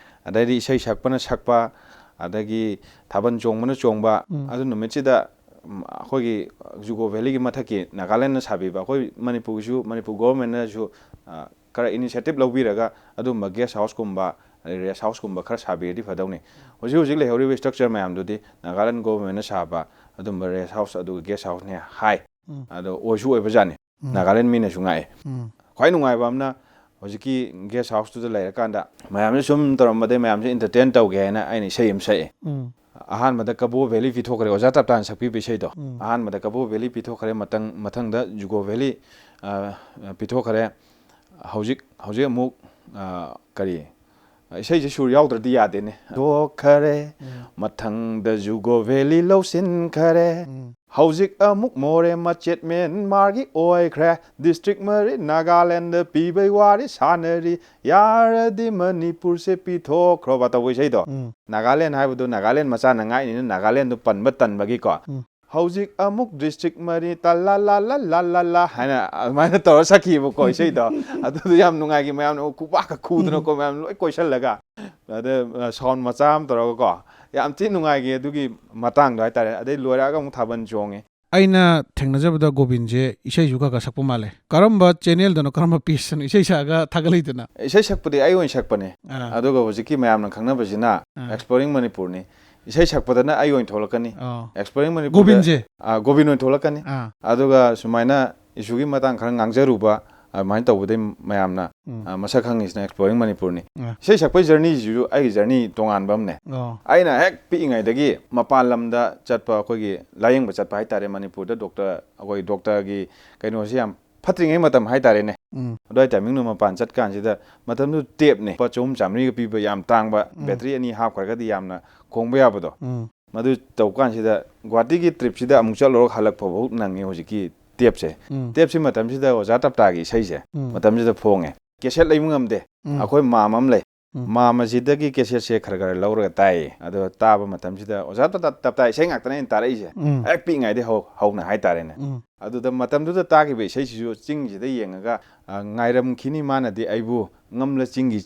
ꯑꯗꯩꯗꯤ ꯏꯁꯩ ꯁꯛꯄꯅ ꯁꯛꯄ, ꯑꯗꯒꯤ ꯊꯥꯕꯜ ꯆꯣꯡꯕꯅ ꯆꯣꯡꯕ, ꯎꯝ꯫ ꯑꯗꯨ ꯅꯨꯃꯤꯠꯁꯤꯗ ꯎꯝ, ꯑꯩꯈꯣꯏꯒꯤ ꯖꯨꯀꯣ ꯚꯦꯂꯤꯒꯤ ꯃꯊꯛꯀꯤ ꯅꯥꯒꯥꯂꯦꯟꯅ ꯁꯥꯕꯤꯕ, ꯑꯩꯈꯣꯏ ꯃꯅꯤꯄꯨꯔꯒꯤꯁꯨ, ꯃꯅꯤꯄꯨꯔ ꯒꯣꯚꯔꯟꯃꯦꯟꯠꯅꯁꯨ, ꯑ, ꯈꯔ ꯏꯅꯤꯁꯤꯌꯦꯇꯤꯚ ꯂꯧꯕꯤꯔꯒ ꯑꯗꯨꯝꯕ ꯒꯦꯁ ꯍꯥꯎꯁꯀꯨꯝꯕ, ꯑꯗꯩ ꯔꯦꯁ ꯍꯥꯎꯁꯀꯨꯝꯕ ꯈꯔ ꯁꯥꯕꯤꯔꯗꯤ ꯐꯗꯧꯅꯤ꯫ ꯍꯧꯖꯤꯛ ꯍꯧꯖꯤꯛ ꯂꯩꯍꯧꯔꯤꯕ ꯏꯁꯇ꯭ꯔꯛꯆꯔ ꯃꯌꯥꯝꯗꯨꯗꯤ ꯅꯥꯒꯥꯂꯦꯟ ꯒꯣꯚꯔꯟꯃꯦꯟꯠꯅ ꯁꯥꯕ ꯑꯗꯨꯝꯕ ꯔꯦꯁ ꯍꯥꯎꯁ ꯑꯗꯨꯒ ꯒꯦꯁ ꯍꯥꯎꯁꯅꯦ ꯍꯥꯏ꯫ ꯎꯝ꯫ ꯑꯗꯣ ꯑꯣꯏꯁꯨ ꯑꯣꯏꯕꯖꯥꯠꯅꯤ꯫ ꯎꯝ꯫ ꯅꯥꯒꯥꯂꯦꯟ ꯃꯤꯅꯁꯨ ꯉꯥꯛꯑꯦ꯫ ꯎꯝ꯫ ꯈ꯭ꯋꯥꯏ ꯅꯨꯡꯉꯥꯏꯕ ꯑꯃꯅ ꯍꯧꯖꯤꯛꯀꯤ ꯒꯦꯁ ꯍꯥꯎꯁꯇꯨꯗ ꯂꯩꯔꯀꯥꯟꯗ ꯃꯌꯥꯝꯁꯦ ꯁꯨꯝ ꯇꯧꯔꯝꯕꯗꯩ ꯃꯌꯥꯝꯁꯦ ꯏꯟꯇꯔꯇꯦꯟ ꯇꯧꯒꯦ ꯍꯥꯏꯅ ꯑꯩꯅ ꯏꯁꯩ ꯑꯃ ꯁꯛꯑꯦ꯫ ꯎꯝ꯫ ꯑꯍꯥꯟꯕꯗ ꯀꯕꯣ ꯚꯦꯂꯤ ꯄꯤꯊꯣꯛꯈ꯭ꯔꯦ, ꯑꯣꯖꯥ ꯇꯞꯇꯥꯅ ꯁꯛꯄꯤꯕ ꯏꯁꯩꯗꯣ꯫ ꯎꯝ꯫ ꯑꯍꯥꯟꯕꯗ ꯀꯕꯣ ꯚꯦꯂꯤ ꯄꯤꯊꯣꯛꯈ꯭ꯔꯦ, ꯃꯊꯪ, ꯃꯊꯪꯗ ꯖꯨꯀꯣ ꯚꯦꯂꯤ, ꯑ, ꯄꯤꯊꯣꯛꯈ꯭ꯔꯦ꯫ ꯍꯧꯖꯤꯛ, ꯍꯧꯖꯤꯛ ꯑꯃꯨꯛ, ꯑ, ꯀꯔꯤ, ꯏꯁꯩꯁꯦ ꯁꯨꯔ ꯌꯥꯎꯗ꯭ꯔꯗꯤ ꯌꯥꯗꯦꯅꯦ꯫ ꯊꯣꯛꯈꯔꯦ, ꯎꯝ꯫ ꯃꯊꯪꯗ ꯖꯨꯀꯣ ꯚꯦꯂꯤ ꯂꯧꯁꯤꯟꯈꯔꯦ꯫ ꯎꯝ꯫ ꯍꯧꯖꯤꯛ ꯑꯃꯨꯛ ꯃꯣꯔꯦ ꯃꯆꯦꯠ ꯃ꯭ꯌꯥꯟꯃꯥꯔꯒꯤ ꯑꯣꯏꯈ꯭ꯔꯦ꯫ ꯗꯤꯁꯇ꯭ꯔꯤꯛ ꯃꯔꯤ ꯅꯥꯒꯥꯂꯦꯟꯗ ꯄꯤꯕꯩ ꯋꯥꯔꯤ ꯁꯥꯟꯅꯔꯤ꯫ ꯌꯥꯔꯗꯤ ꯃꯅꯤꯄꯨꯔꯁꯦ ꯄꯤꯊꯣꯛꯈ꯭ꯔꯣꯕ ꯇꯧꯕ ꯏꯁꯩꯗꯣ꯫ ꯎꯝ꯫ ꯅꯥꯒꯥꯂꯦꯟ ꯍꯥꯏꯕꯗꯣ ꯅꯥꯒꯥꯂꯦꯟ ꯃꯆꯥꯅ ꯉꯥꯛꯏꯅꯤꯅ ꯅꯥꯒꯥꯂꯦꯟꯗꯣ ꯄꯟꯕ ꯇꯟꯕꯒꯤꯀꯣ꯫ ꯎꯝ꯫ ꯍꯧꯖꯤꯛ ꯑꯃꯨꯛ ꯗꯤꯁꯇ꯭ꯔꯤꯛ ꯃꯔꯤ ꯇ ꯂꯥ ꯂꯥ ꯂꯥ ꯂꯥ ꯂꯥ ꯂꯥ ꯍꯥꯏꯅ ꯑꯗꯨꯃꯥꯏꯅ ꯇꯧꯔ ꯁꯛꯈꯤꯕꯀꯣ ꯏꯁꯩꯗꯣ꯫ ꯑꯗꯨꯗꯣ ꯌꯥꯝ ꯅꯨꯡꯉꯥꯏꯈꯤ, ꯃꯌꯥꯝꯅ ꯈꯨꯕꯥꯛꯀ ꯈꯨꯗꯅꯀꯣ, ꯃꯌꯥꯝ ꯂꯣꯏ ꯀꯣꯏꯁꯜꯂꯒ꯫ ꯑꯗ, ꯑ, ꯁꯥꯎꯟ ꯃꯆꯥ ꯑꯃ ꯇꯧꯔꯒꯀꯣ꯫ ꯌꯥꯝ ꯊꯤ ꯅꯨꯡꯉꯥꯏꯈꯤ ꯑꯗꯨꯒꯤ ꯃꯇꯥꯡꯗꯣ ꯍꯥꯏꯇꯥꯔꯦ꯫ ꯑꯗꯩ ꯂꯣꯏꯔꯛꯑꯒ ꯑꯃꯨꯛ ꯊꯥꯕꯜ ꯆꯣꯡꯉꯦ꯫ ꯑꯩꯅ ꯊꯦꯡꯅꯖꯕꯗ ꯒꯣꯕꯤꯟꯁꯦ ꯏꯁꯩꯁꯨ ꯈꯔ ꯈꯔ ꯁꯛꯄ ꯃꯥꯜꯂꯦ꯫ ꯀꯔꯝꯕ ꯆꯦꯅꯦꯜꯗꯅꯣ, ꯀꯔꯝꯕ ꯄꯦꯖꯇꯅꯣ ꯏꯁꯩ ꯁꯛꯑꯒ ꯊꯥꯒꯠꯂꯛꯏꯗꯅ? ꯏꯁꯩ ꯁꯛꯄꯗꯤ ꯑꯩ ꯑꯣꯏꯅ ꯁꯛꯄꯅꯦ꯫ ꯑꯥ꯫ ꯑꯗꯨꯒ ꯍꯧꯖꯤꯛꯀꯤ ꯃꯌꯥꯝꯅ ꯈꯪꯅꯕꯁꯤꯅ ꯑꯥ꯫ ꯑꯦꯛꯁꯄ꯭ꯂꯣꯔꯤꯡ ꯃꯅꯤꯄꯨꯔꯅꯤ꯫ ꯏꯁꯩ ꯁꯛꯄꯗꯅ ꯑꯩ ꯑꯣꯏꯅ ꯊꯣꯛꯂꯛꯀꯅꯤ꯫ ꯑꯣ꯫ ꯑꯦꯛꯁꯄ꯭ꯂꯣꯔꯤꯡ ꯃꯅꯤꯄꯨꯔꯗ ꯒꯣꯕꯤꯟꯁꯦ? ꯑꯥ, ꯒꯣꯕꯤꯟ ꯑꯣꯏꯅ ꯊꯣꯛꯂꯛꯀꯅꯤ꯫ ꯑꯥ꯫ ꯑꯗꯨꯒ ꯁꯨꯃꯥꯏꯅ ꯏꯁꯨꯒꯤ ꯃꯇꯥꯡ ꯈꯔ ꯉꯥꯡꯖꯔꯨꯕ, ꯑꯗꯨꯃꯥꯏꯅ ꯇꯧꯕꯗꯩ ꯃꯌꯥꯝꯅ, ꯎꯝ꯫ ꯑ, ꯃꯁꯛ ꯈꯪꯉꯤꯁꯤꯅ ꯑꯦꯛꯁꯄ꯭ꯂꯣꯔꯤꯡ ꯃꯅꯤꯄꯨꯔꯅꯤ꯫ ꯑꯥ꯫ ꯏꯁꯩ ꯁꯛꯄꯒꯤ ꯖꯔꯅꯤꯁꯤꯁꯨ ꯑꯩꯒꯤ ꯖꯔꯅꯤ ꯇꯣꯉꯥꯟꯕ ꯑꯃꯅꯦ꯫ ꯑꯣ꯫ ꯑꯩꯅ ꯍꯦꯛ ꯄꯤꯛꯏꯉꯩꯗꯒꯤ ꯃꯄꯥꯟ ꯂꯝꯗ ꯆꯠꯄ ꯑꯩꯈꯣꯏꯒꯤ ꯂꯥꯌꯦꯡꯕ ꯆꯠꯄ ꯍꯥꯏꯇꯥꯔꯦ, ꯃꯅꯤꯄꯨꯔꯗ ꯗꯣꯛꯇꯔ, ꯑꯩꯈꯣꯏ ꯗꯣꯛꯇꯔꯒꯤ ꯀꯩꯅꯣꯁꯤ ꯌꯥꯝ ꯐꯠꯇ꯭ꯔꯤꯉꯩ ꯃꯇꯝ ꯍꯥꯏꯇꯥꯔꯦꯅꯦ꯫ ꯎꯝ꯫ ꯑꯗꯨꯋꯥꯏ ꯇꯥꯏꯃꯤꯡꯗꯨ ꯃꯄꯥꯟ ꯆꯠꯀꯥꯟꯁꯤꯗ ꯃꯇꯝꯗꯨ ꯇꯦꯞꯅꯦ, ꯂꯨꯄꯥ ꯆꯍꯨꯝ ꯆꯥꯃꯔꯤꯒ ꯄꯤꯕ ꯌꯥꯝ ꯇꯥꯡꯕ, ꯎꯝ꯫ ꯕꯦꯇ꯭ꯔꯤ ꯑꯅꯤ ꯍꯥꯞꯈ꯭ꯔꯒꯗꯤ ꯌꯥꯝꯅ ꯈꯣꯡꯕ ꯌꯥꯕꯗꯣ꯫ ꯎꯝ꯫ ꯃꯗꯨ ꯇꯧ ꯀꯥꯟꯁꯤꯗ ꯒꯨꯍꯥꯇꯤꯒꯤ ꯇ꯭ꯔꯤꯞꯁꯤꯗ ꯑꯃꯨꯛ ꯆꯠꯂꯨꯔꯒ ꯍꯜꯂꯛꯄ ꯐꯥꯎ ꯅꯪꯉꯤ ꯍꯧꯖꯤꯛꯀꯤ ꯇꯦꯞꯁꯦ꯫ ꯎꯝ꯫ ꯇꯦꯞꯁꯤ ꯃꯇꯝꯁꯤꯗ ꯑꯣꯖꯥ ꯇꯞꯇꯥꯒꯤ ꯏꯁꯩꯁꯦ ꯎꯝ꯫ ꯃꯇꯝꯁꯤꯗ ꯐꯣꯡꯉꯦ꯫ ꯀꯦꯁꯦꯠ ꯂꯩꯕ ꯉꯝꯗꯦ꯫ ꯎꯝ꯫ ꯑꯩꯈꯣꯏ ꯃꯥꯝ ꯑꯃ ꯂꯩ꯫ ꯎꯝ꯫ ꯃꯥꯝ ꯑꯁꯤꯗꯒꯤ ꯀꯦꯁꯦꯠꯁꯦ ꯈꯔ ꯈꯔ ꯂꯧꯔꯒ ꯇꯥꯏꯌꯦ꯫ ꯑꯗꯣ ꯇꯥꯕ ꯃꯇꯝꯁꯤꯗ ꯑꯣꯖꯥ ꯇꯞꯇꯥ, ꯇꯞꯇꯥ ꯏꯁꯩ ꯉꯥꯛꯇꯅꯦ ꯑꯩꯅ ꯇꯥꯔꯛꯏꯁꯦ꯫ ꯎꯝ꯫ ꯍꯦꯛ ꯄꯤꯛꯏꯉꯩꯗꯩ ꯍꯧ-, ꯍꯧꯅ ꯍꯥꯏꯇꯥꯔꯦꯅꯦ꯫ ꯎꯝ꯫ ꯑꯗꯨꯗ ꯃꯇꯝꯗꯨꯗ ꯇꯥꯈꯤꯕ ꯏꯁꯩꯁꯤꯁꯨ ꯆꯤꯡꯁꯤꯗ ꯌꯦꯡꯉꯒ, ꯑ, "ꯉꯥꯏꯔꯝꯈꯤꯅꯤ ꯃꯥꯅꯗꯤ ꯑꯩꯕꯨ, ꯉꯝꯂ ꯆꯤꯡꯒꯤ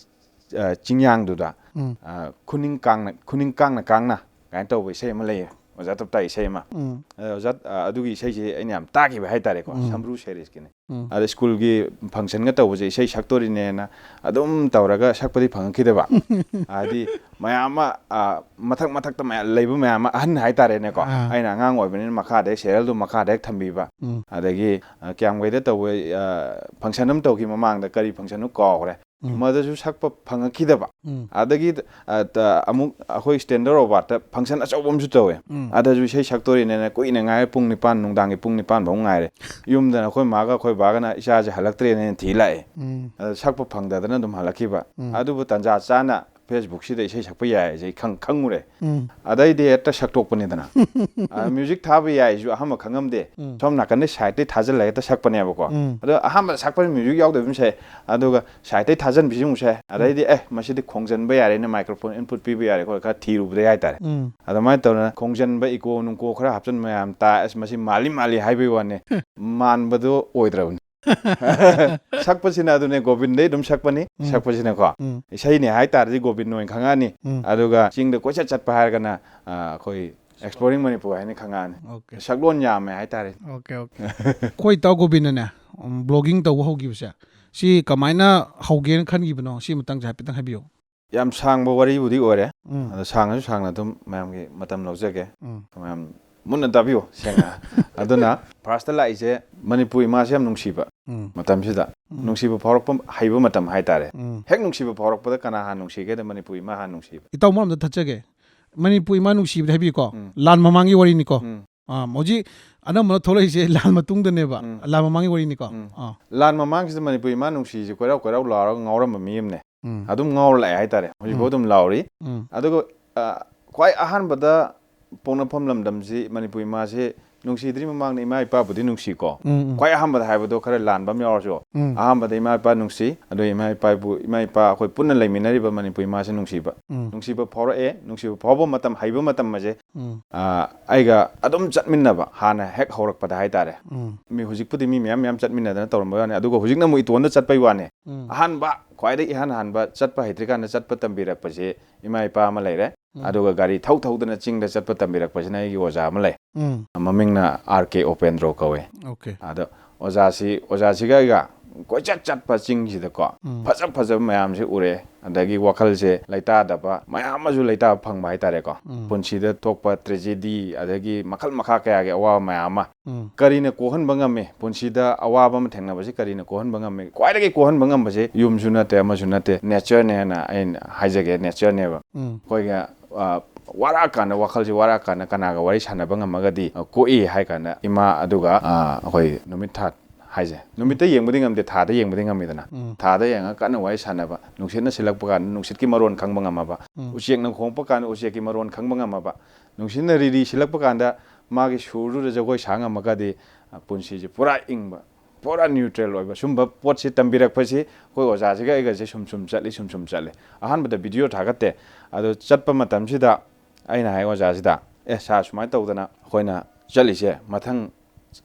ꯑ, ꯆꯤꯡꯌꯥꯡꯗꯨꯗ ꯎꯝ ꯑ, ꯈꯨꯅꯤꯡ ꯀꯥꯡꯅ ꯈꯨꯅꯤꯡ ꯀꯥꯡꯅ ꯀꯥꯡꯅ ꯀꯥꯏꯅ ꯇꯧꯕ ꯏꯁꯩ ꯑꯃ ꯂꯩꯌꯦ, ꯑꯣꯖꯥ ꯇꯞꯇꯥꯒꯤ ꯏꯁꯩ ꯑꯃ꯫ ꯎꯝ ꯑꯗ ꯑꯣꯖꯥ, ꯑ, ꯑꯗꯨꯒꯤ ꯏꯁꯩꯁꯦ ꯑꯩꯅ ꯌꯥꯝ ꯇꯥꯈꯤꯕ ꯍꯥꯏꯇꯥꯔꯦꯀꯣ, ꯎꯝ꯫ ꯁꯝꯕ꯭ꯔꯨ ꯁꯦꯔꯤꯁꯀꯤꯅꯦ꯫ ꯎꯝ ꯑꯗ ꯁ꯭ꯀꯨꯜꯒꯤ ꯐꯪꯁꯟꯒ ꯇꯧꯕꯁꯦ ꯏꯁꯩ ꯁꯛꯇꯣꯔꯤꯅꯦꯅ ꯑꯗꯨꯝ ꯇꯧꯔꯒ ꯁꯛꯄꯗꯤ ꯐꯪꯉꯛꯈꯤꯗꯕ꯫ ꯍꯥꯏꯗꯤ ꯃꯌꯥꯝ ꯑꯃ, ꯑ, ꯃꯊꯛ ꯃꯊꯛꯇ ꯃꯌꯥꯝ ꯂꯩꯕ ꯃꯌꯥꯝ ꯑꯃ, ꯑꯍꯟ ꯍꯥꯏꯇꯥꯔꯦꯅꯦꯀꯣ, ꯑꯥ꯫ ꯑꯩꯅ ꯑꯉꯥꯡ ꯑꯣꯏꯕꯅꯤꯅ ꯃꯈꯥꯗ ꯁꯦꯔꯦꯜꯗꯨ ꯃꯈꯥꯗ ꯍꯦꯛ ꯊꯝꯕꯤꯕ꯫ ꯎꯝ ꯑꯗꯒꯤ, ꯑ, ꯀꯌꯥꯝꯒꯩꯗ ꯇꯧꯕ, ꯑ, ꯐꯪꯁꯟ ꯑꯃ ꯇꯧꯈꯤ ꯃꯃꯥꯡꯗ, ꯀꯔꯤ ꯐꯪꯁꯟꯅꯣ ꯀꯥꯎꯈ꯭ꯔꯦ꯫ ꯎꯝ꯫ ꯃꯗꯨꯁꯨ ꯁꯛꯄ ꯐꯪꯉꯛꯈꯤꯗꯕ꯫ ꯎꯝ ꯑꯗꯒꯤ, ꯑ, ꯇ-, ꯑꯃꯨꯛ ꯑꯩꯈꯣꯏ ꯁ꯭ꯇꯦꯟꯗꯔ ꯑꯣꯕꯥꯔꯠꯇ ꯐꯪꯁꯟ ꯑꯆꯧꯕ ꯑꯃꯁꯨ ꯇꯧꯋꯦ꯫ ꯎꯝ ꯑꯗꯁꯨ ꯏꯁꯩ ꯁꯛꯇꯣꯔꯤꯅꯦꯅ ꯀꯨꯏꯅ ꯉꯥꯏꯔꯦ, ꯄꯨꯡ ꯅꯤꯄꯥꯟ, ꯅꯨꯡꯗꯥꯡꯒꯤ ꯄꯨꯡ ꯅꯤꯄꯥꯟ ꯐꯥꯎ ꯉꯥꯏꯔꯦ꯫ ꯌꯨꯝꯗꯅ ꯑꯩꯈꯣꯏ ꯃꯥꯒ ꯑꯩꯈꯣꯏ ꯕꯥꯒꯅ ꯏꯆꯥꯁꯦ ꯍꯜꯂꯛꯇ꯭ꯔꯦꯅ ꯊꯤ ꯂꯥꯛꯑꯦ꯫ ꯎꯝ ꯑꯗ ꯁꯛꯄ ꯐꯪꯗꯗꯅ ꯑꯗꯨꯝ ꯍꯜꯂꯛꯈꯤꯕ꯫ ꯎꯝ꯫ ꯑꯗꯨꯕꯨ ꯇꯥꯟꯖꯥ ꯆꯥꯅ ꯐꯦꯁꯕꯨꯛꯁꯤꯗ ꯏꯁꯩ ꯁꯛꯄ ꯌꯥꯏ ꯍꯥꯏꯁꯦ ꯑꯩ ꯈꯪ-, ꯈꯪꯉꯨꯔꯦ꯫ ꯎꯝ ꯑꯗꯩꯗꯤ ꯍꯦꯛꯇ ꯁꯛꯇꯣꯛꯄꯅꯤꯗꯅ꯫ ꯑ, ꯃ꯭ꯌꯨꯖꯤꯛ ꯊꯥꯕ ꯌꯥꯏꯁꯨ ꯑꯍꯥꯟꯕ ꯈꯪꯉꯝꯗꯦ꯫ ꯎꯝ꯫ ꯁꯣꯝ ꯅꯥꯀꯟꯗ ꯁꯥꯏꯠꯇꯩ ꯊꯥꯖꯤꯜꯂꯒ ꯍꯦꯛꯇ ꯁꯛꯄꯅꯦꯕꯀꯣ꯫ ꯎꯝ꯫ ꯑꯗꯣ ꯑꯍꯥꯟꯕꯗ ꯁꯛꯄꯗ ꯃ꯭ꯌꯨꯖꯤꯛ ꯌꯥꯎꯗꯕꯤ ꯑꯃ ꯁꯛꯑꯦ꯫ ꯑꯗꯨꯒ ꯁꯥꯏꯠꯇꯩ ꯊꯥꯖꯟꯕꯤꯁꯤ ꯑꯃꯨꯛ ꯁꯛꯑꯦ꯫ ꯑꯗꯩꯗꯤ, "ꯑꯦ, ꯃꯁꯤꯗꯤ ꯈꯣꯡꯖꯟꯕ ꯌꯥꯔꯦꯅ, ꯃꯥꯏꯀ꯭ꯔꯣꯐꯣꯟ ꯏꯟꯄꯨꯠ ꯄꯤꯕ ꯌꯥꯔꯦ" ꯈꯣꯠꯂꯦ ꯈꯔ ꯊꯤꯔꯨꯕꯗꯩ ꯍꯥꯏꯇꯥꯔꯦ꯫ ꯎꯝ ꯑꯗꯨꯃꯥꯏꯅ ꯇꯧꯗꯅ ꯈꯣꯡꯖꯟꯕ, ꯏꯀꯣ ꯅꯨꯡꯀꯣ ꯈꯔ ꯍꯥꯞꯆꯤꯟꯕ ꯃꯌꯥꯝ ꯇꯥꯏ꯫ "ꯑꯁ, ꯃꯁꯤ ꯃꯥꯜꯂꯤ ꯃꯥꯜꯂꯤ" ꯍꯥꯏꯕꯒꯤ ꯋꯥꯅꯤ, ꯃꯥꯟꯕꯗꯣ ꯑꯣꯏꯗ꯭ꯔꯕꯅꯤ꯫ ꯁꯛꯄꯁꯤꯅ ꯑꯗꯨꯅꯦ, ꯒꯣꯕꯤꯟꯗꯩ ꯑꯗꯨꯝ ꯁꯛꯄꯅꯤ꯫ ꯎꯝ꯫ ꯁꯛꯄꯁꯤꯅꯀꯣ, ꯎꯝ꯫ ꯏꯁꯩꯅꯦ ꯍꯥꯏ ꯇꯥꯔꯗꯤ ꯒꯣꯕꯤꯟ ꯑꯣꯏꯅ ꯈꯪꯉꯛꯑꯅꯤ꯫ ꯎꯝ꯫ ꯑꯗꯨꯒ ꯆꯤꯡꯗ ꯀꯣꯏꯆꯠ ꯆꯠꯄ ꯍꯥꯏꯔꯒꯅ, ꯑ, ꯑꯩꯈꯣꯏ ꯑꯦꯛꯁꯄ꯭ꯂꯣꯔꯤꯡ ꯃꯅꯤꯄꯨꯔ ꯍꯥꯏꯅ ꯈꯪꯉꯛꯑꯅꯤ꯫ ꯑꯣꯀꯦ꯫ ꯁꯛꯂꯣꯟ ꯌꯥꯝꯃꯦ ꯍꯥꯏꯇꯥꯔꯦ꯫ Okay, okay. ꯑꯩꯈꯣꯏ ꯏꯇꯥꯎ ꯒꯣꯕꯤꯟꯅꯅꯦ, ꯎꯝ, ꯕ꯭ꯂꯣꯒꯤꯡ ꯇꯧꯕ ꯍꯧꯈꯤꯕꯁꯦ, ꯁꯤ ꯀꯃꯥꯏꯅ ꯍꯧꯒꯦꯅ ꯈꯟꯈꯤꯕꯅꯣ? ꯁꯤ ꯃꯇꯥꯡꯁꯦ ꯍꯥꯏꯐꯦꯠꯇꯪ ꯍꯥꯏꯕꯤꯌꯨ꯫ ꯌꯥꯝ ꯁꯥꯡꯕ ꯋꯥꯔꯤꯕꯨꯗꯤ ꯑꯣꯏꯔꯦ꯫ ꯎꯝ꯫ ꯑꯗꯣ ꯁꯥꯡꯉꯁꯨ ꯁꯥꯡꯅ ꯑꯗꯨꯝ ꯃꯌꯥꯝꯒꯤ ꯃꯇꯝ ꯂꯧꯖꯒꯦ꯫ ꯎꯝ꯫ ꯃꯌꯥꯝ ꯃꯨꯟꯅ ꯇꯥꯕꯤꯌꯨ, ꯁꯦꯡꯅ꯫ ꯑꯗꯨꯅ ꯐꯥꯔꯁꯇ ꯂꯥꯛꯏꯁꯦ ꯃꯅꯤꯄꯨꯔ ꯏꯃꯥꯁꯦ ꯌꯥꯝ ꯅꯨꯡꯁꯤꯕ ꯎꯝ꯫ ꯃꯇꯝꯁꯤꯗ꯫ ꯎꯝ꯫ ꯅꯨꯡꯁꯤꯕ ꯐꯥꯎꯔꯛꯄ ꯍꯩꯕ ꯃꯇꯝ ꯍꯥꯏꯇꯥꯔꯦ꯫ ꯎꯝ꯫ ꯍꯦꯛ ꯅꯨꯡꯁꯤꯕ ꯐꯥꯎꯔꯛꯄꯗ ꯀꯅꯥ ꯍꯥꯟꯅ ꯅꯨꯡꯁꯤꯒꯦꯗ ꯃꯅꯤꯄꯨꯔ ꯏꯃꯥ ꯍꯥꯟꯅ ꯅꯨꯡꯁꯤꯕ꯫ ꯏꯇꯥꯎ, ꯃꯔꯝꯗ ꯊꯠꯆꯒꯦ꯫ ꯃꯅꯤꯄꯨꯔ ꯏꯃꯥ ꯅꯨꯡꯁꯤꯕꯗ ꯍꯥꯏꯕꯤꯀꯣ꯫ ꯎꯝ꯫ ꯂꯥꯟ ꯃꯃꯥꯡꯒꯤ ꯋꯥꯔꯤꯅꯤꯀꯣ꯫ ꯎꯝ꯫ ꯑꯥ, ꯍꯧꯖꯤꯛ ꯑꯅꯝꯕꯅ ꯊꯣꯛꯂꯛꯏꯁꯦ ꯂꯥꯟ ꯃꯇꯨꯡꯗꯅꯦꯕ꯫ ꯎꯝ꯫ ꯂꯥꯟ ꯃꯃꯥꯡꯒꯤ ꯋꯥꯔꯤꯅꯤꯀꯣ꯫ ꯎꯝ꯫ ꯑꯥ꯫ ꯂꯥꯟ ꯃꯃꯥꯡꯁꯤꯗ ꯃꯅꯤꯄꯨꯔ ꯏꯃꯥ ꯅꯨꯡꯁꯤꯁꯦ ꯀꯣꯏꯔꯥꯎ ꯀꯣꯏꯔꯥꯎ ꯂꯥꯎꯔꯒ ꯉꯥꯎꯔꯝꯕ ꯃꯤ ꯑꯃꯅꯦ꯫ ꯎꯝ꯫ ꯑꯗꯨꯝ ꯉꯥꯎꯔ ꯂꯥꯛꯑꯦ ꯍꯥꯏꯇꯥꯔꯦ꯫ ꯍꯧꯖꯤꯛꯐꯥꯎ ꯎꯝ꯫ ꯑꯗꯨꯝ ꯂꯥꯎꯔꯤ꯫ ꯎꯝ꯫ ꯑꯗꯨꯒ, ꯑ, ꯈ꯭ꯋꯥꯏ ꯑꯍꯥꯟꯕꯗ ꯄꯣꯛꯅꯐꯝ ꯂꯝꯗꯝꯁꯤ ꯃꯅꯤꯄꯨꯔ ꯏꯃꯥꯁꯤ ꯅꯨꯡꯁꯤꯗ꯭ꯔꯤ ꯃꯃꯥꯡꯗ ꯏꯃꯥ ꯏꯄꯥꯕꯨꯗꯤ ꯅꯨꯡꯁꯤꯀꯣ꯫ ꯎꯝ, ꯎꯝ. ꯈ꯭ꯋꯥꯏ ꯑꯍꯥꯟꯕꯗ ꯍꯥꯏꯕꯗꯣ ꯈꯔ ꯂꯥꯟꯕ ꯑꯃ ꯌꯥꯎꯔꯁꯨ, ꯎꯝ. ꯑꯍꯥꯟꯕꯗ ꯏꯃꯥ ꯏꯄꯥ ꯅꯨꯡꯁꯤ, ꯑꯗꯨ ꯏꯃꯥ ꯏꯄꯥꯕꯨ, ꯏꯃꯥ ꯏꯄꯥ ꯑꯩꯈꯣꯏ ꯄꯨꯟꯅ ꯂꯩꯃꯤꯟꯅꯔꯤꯕ ꯃꯅꯤꯄꯨꯔ ꯏꯃꯥꯁꯤ ꯅꯨꯡꯁꯤꯕ, ꯎꯝ. ꯅꯨꯡꯁꯤꯕ ꯐꯥꯎꯔꯛꯑꯦ꯫ ꯅꯨꯡꯁꯤꯕ ꯐꯥꯎꯕ ꯃꯇꯝ, ꯍꯩꯕ ꯃꯇꯝ ꯑꯁꯦ ꯎꯝ. ꯑ, ꯑꯩꯒ ꯑꯗꯨꯝ ꯆꯠꯃꯤꯟꯅꯕ, ꯍꯥꯟꯅ ꯍꯦꯛ ꯍꯧꯔꯛꯄꯗ ꯍꯥꯏꯇꯥꯔꯦ꯫ ꯎꯝ. ꯃꯤ ꯍꯧꯖꯤꯛꯄꯨꯗꯤ ꯃꯤ ꯃꯌꯥꯝ ꯃꯌꯥꯝ ꯆꯠꯃꯤꯟꯅꯗꯅ ꯇꯧꯔꯝꯕ ꯋꯥꯅꯤ, ꯑꯗꯨꯒ ꯍꯧꯖꯤꯛꯅ ꯑꯃꯨꯛ ꯏꯇꯣꯟꯗ ꯆꯠꯄꯩ ꯋꯥꯅꯤ꯫ ꯎꯝ. ꯑꯍꯥꯟꯕ, ꯈ꯭ꯋꯥꯏꯗꯒꯤ ꯏꯍꯥꯟ ꯍꯥꯟꯕ ꯆꯠꯄ ꯍꯩꯇ꯭ꯔꯤꯀꯥꯟꯗ ꯆꯠꯄ ꯇꯝꯕꯤꯔꯛꯄꯁꯦ ꯏꯃꯥ ꯏꯄꯥ ꯑꯃ ꯂꯩꯔꯦ꯫ ꯎꯝ. ꯑꯗꯨꯒ ꯒꯥꯔꯤ ꯊꯧ ꯊꯧꯗꯅ ꯆꯤꯡꯗ ꯆꯠꯄ ꯇꯝꯕꯤꯔꯛꯄꯁꯤꯅ ꯑꯩꯒꯤ ꯑꯣꯖꯥ ꯑꯃ ꯂꯩ꯫ ꯎꯝ. ꯃꯃꯤꯡꯅ ꯑꯥꯔ ꯀꯦ ꯎꯄꯦꯟꯗ꯭ꯔꯣ ꯀꯧꯋꯦ꯫ Okay. ꯑꯗꯣ ꯑꯣꯖꯥꯁꯤ, ꯑꯣꯖꯥꯁꯤꯒ ꯑꯩꯒ ꯀꯣꯏꯆꯠ ꯆꯠꯄ ꯆꯤꯡꯁꯤꯗꯀꯣ, ꯎꯝ. ꯐꯖ ꯐꯖꯕ ꯃꯌꯥꯝꯁꯤ ꯎꯔꯦ꯫ ꯑꯗꯒꯤ ꯋꯥꯈꯜꯁꯦ ꯂꯩꯇꯥꯗꯕ ꯃꯌꯥꯝ ꯑꯃꯁꯨ ꯂꯩꯇꯥꯕ ꯐꯪꯕ ꯍꯥꯏꯇꯥꯔꯦꯀꯣ꯫ ꯎꯝ. ꯄꯨꯟꯁꯤꯗ ꯊꯣꯛꯄ tragedy, ꯑꯗꯒꯤ ꯃꯈꯜ ꯃꯈꯥ ꯀꯌꯥꯒꯤ ꯑꯋꯥꯕ ꯃꯌꯥꯝ ꯑꯃ꯫ ꯎꯝ. ꯀꯔꯤꯅ ꯀꯣꯛꯍꯟꯕ ꯉꯝꯃꯤ? ꯄꯨꯟꯁꯤꯗ ꯑꯋꯥꯕ ꯑꯃ ꯊꯦꯡꯅꯕꯁꯤ ꯀꯔꯤꯅ ꯀꯣꯛꯍꯟꯕ ꯉꯝꯃꯤ? ꯈ꯭ꯋꯥꯏꯗꯒꯤ ꯀꯣꯛꯍꯟꯕ ꯉꯝꯕꯁꯦ ꯌꯨꯝꯁꯨ ꯅꯠꯇꯦ, ꯑꯃꯁꯨ ꯅꯠꯇꯦ, natureꯅꯦꯅ ꯑꯩꯅ ꯍꯥꯏꯖꯒꯦ, natureꯅꯦꯕ꯫ ꯎꯝ. ꯑꯩꯈꯣꯏꯒ, ꯑ, ꯋꯥꯔꯛꯑꯀꯥꯟꯗ, ꯋꯥꯈꯜꯁꯦ ꯋꯥꯔꯛꯑꯀꯥꯟꯗ ꯀꯅꯥꯒ ꯋꯥꯔꯤ ꯁꯥꯟꯅꯕ ꯉꯝꯃꯒꯗꯤ, ꯑ, ꯀꯣꯛꯏ ꯍꯥꯏ ꯀꯥꯟꯗ ꯏꯃꯥ, ꯑꯗꯨꯒ, ꯑ, ꯑꯩꯈꯣꯏ ꯅꯨꯃꯤꯠ ꯊꯥ ꯍꯥꯏꯁꯦ꯫ ꯅꯨꯃꯤꯠꯇ ꯌꯦꯡꯕꯗꯤ ꯉꯝꯗꯦ, ꯊꯥꯗ ꯌꯦꯡꯕꯗꯤ ꯉꯝꯃꯤꯗꯅ꯫ ꯎꯝ. ꯊꯥꯗ ꯌꯦꯡꯉꯒ ꯀꯟꯅ ꯋꯥꯔꯤ ꯁꯥꯟꯅꯕ, ꯅꯨꯡꯁꯤꯠꯅ ꯁꯤꯜꯂꯛꯄ ꯀꯥꯟꯗ ꯅꯨꯡꯁꯤꯠꯀꯤ ꯃꯔꯣꯟ ꯈꯪꯕ ꯉꯝꯃꯕ, ꯎꯝ. ꯎꯆꯦꯛꯅ ꯈꯣꯡꯉꯛꯄ ꯀꯥꯟꯗ ꯎꯆꯦꯛꯀꯤ ꯃꯔꯣꯟ ꯈꯪꯕ ꯉꯝꯃꯕ, ꯅꯨꯡꯁꯤꯠꯅ ꯔꯤꯔꯤ ꯁꯤꯜꯂꯛꯄ ꯀꯥꯟꯗ ꯃꯥꯒꯤ ꯁꯨꯔꯗꯨꯗ ꯖꯒꯣꯏ ꯁꯥ ꯉꯝꯃꯒꯗꯤ, ꯑ, ꯄꯨꯟꯁꯤꯁꯦ ꯄꯨꯔꯥ ꯏꯪꯕ, ꯄꯨꯔꯥ neutral ꯑꯣꯏꯕ, ꯁꯨꯝꯕ ꯄꯣꯠꯁꯤ ꯇꯝꯕꯤꯔꯛꯄꯁꯤ ꯑꯩꯈꯣꯏ ꯑꯣꯖꯥꯁꯤꯒ ꯑꯩꯒꯁꯦ ꯁꯨꯝ ꯁꯨꯝ ꯆꯠꯂꯤ, ꯁꯨꯝ ꯁꯨꯝ ꯆꯠꯂꯤ꯫ ꯑꯍꯥꯟꯕꯗ video ꯊꯥꯒꯠꯇꯦ꯫ ꯑꯗꯣ ꯆꯠꯄ ꯃꯇꯝꯁꯤꯗ ꯑꯩꯅ ꯍꯥꯏ ꯑꯣꯖꯥꯁꯤꯗ, "ꯑꯦ ꯁꯥꯔ, ꯁꯨꯃꯥꯏꯅ ꯇꯧꯗꯅ ꯑꯩꯈꯣꯏꯅ ꯆꯠꯂꯤꯁꯦ, ꯃꯊꯪ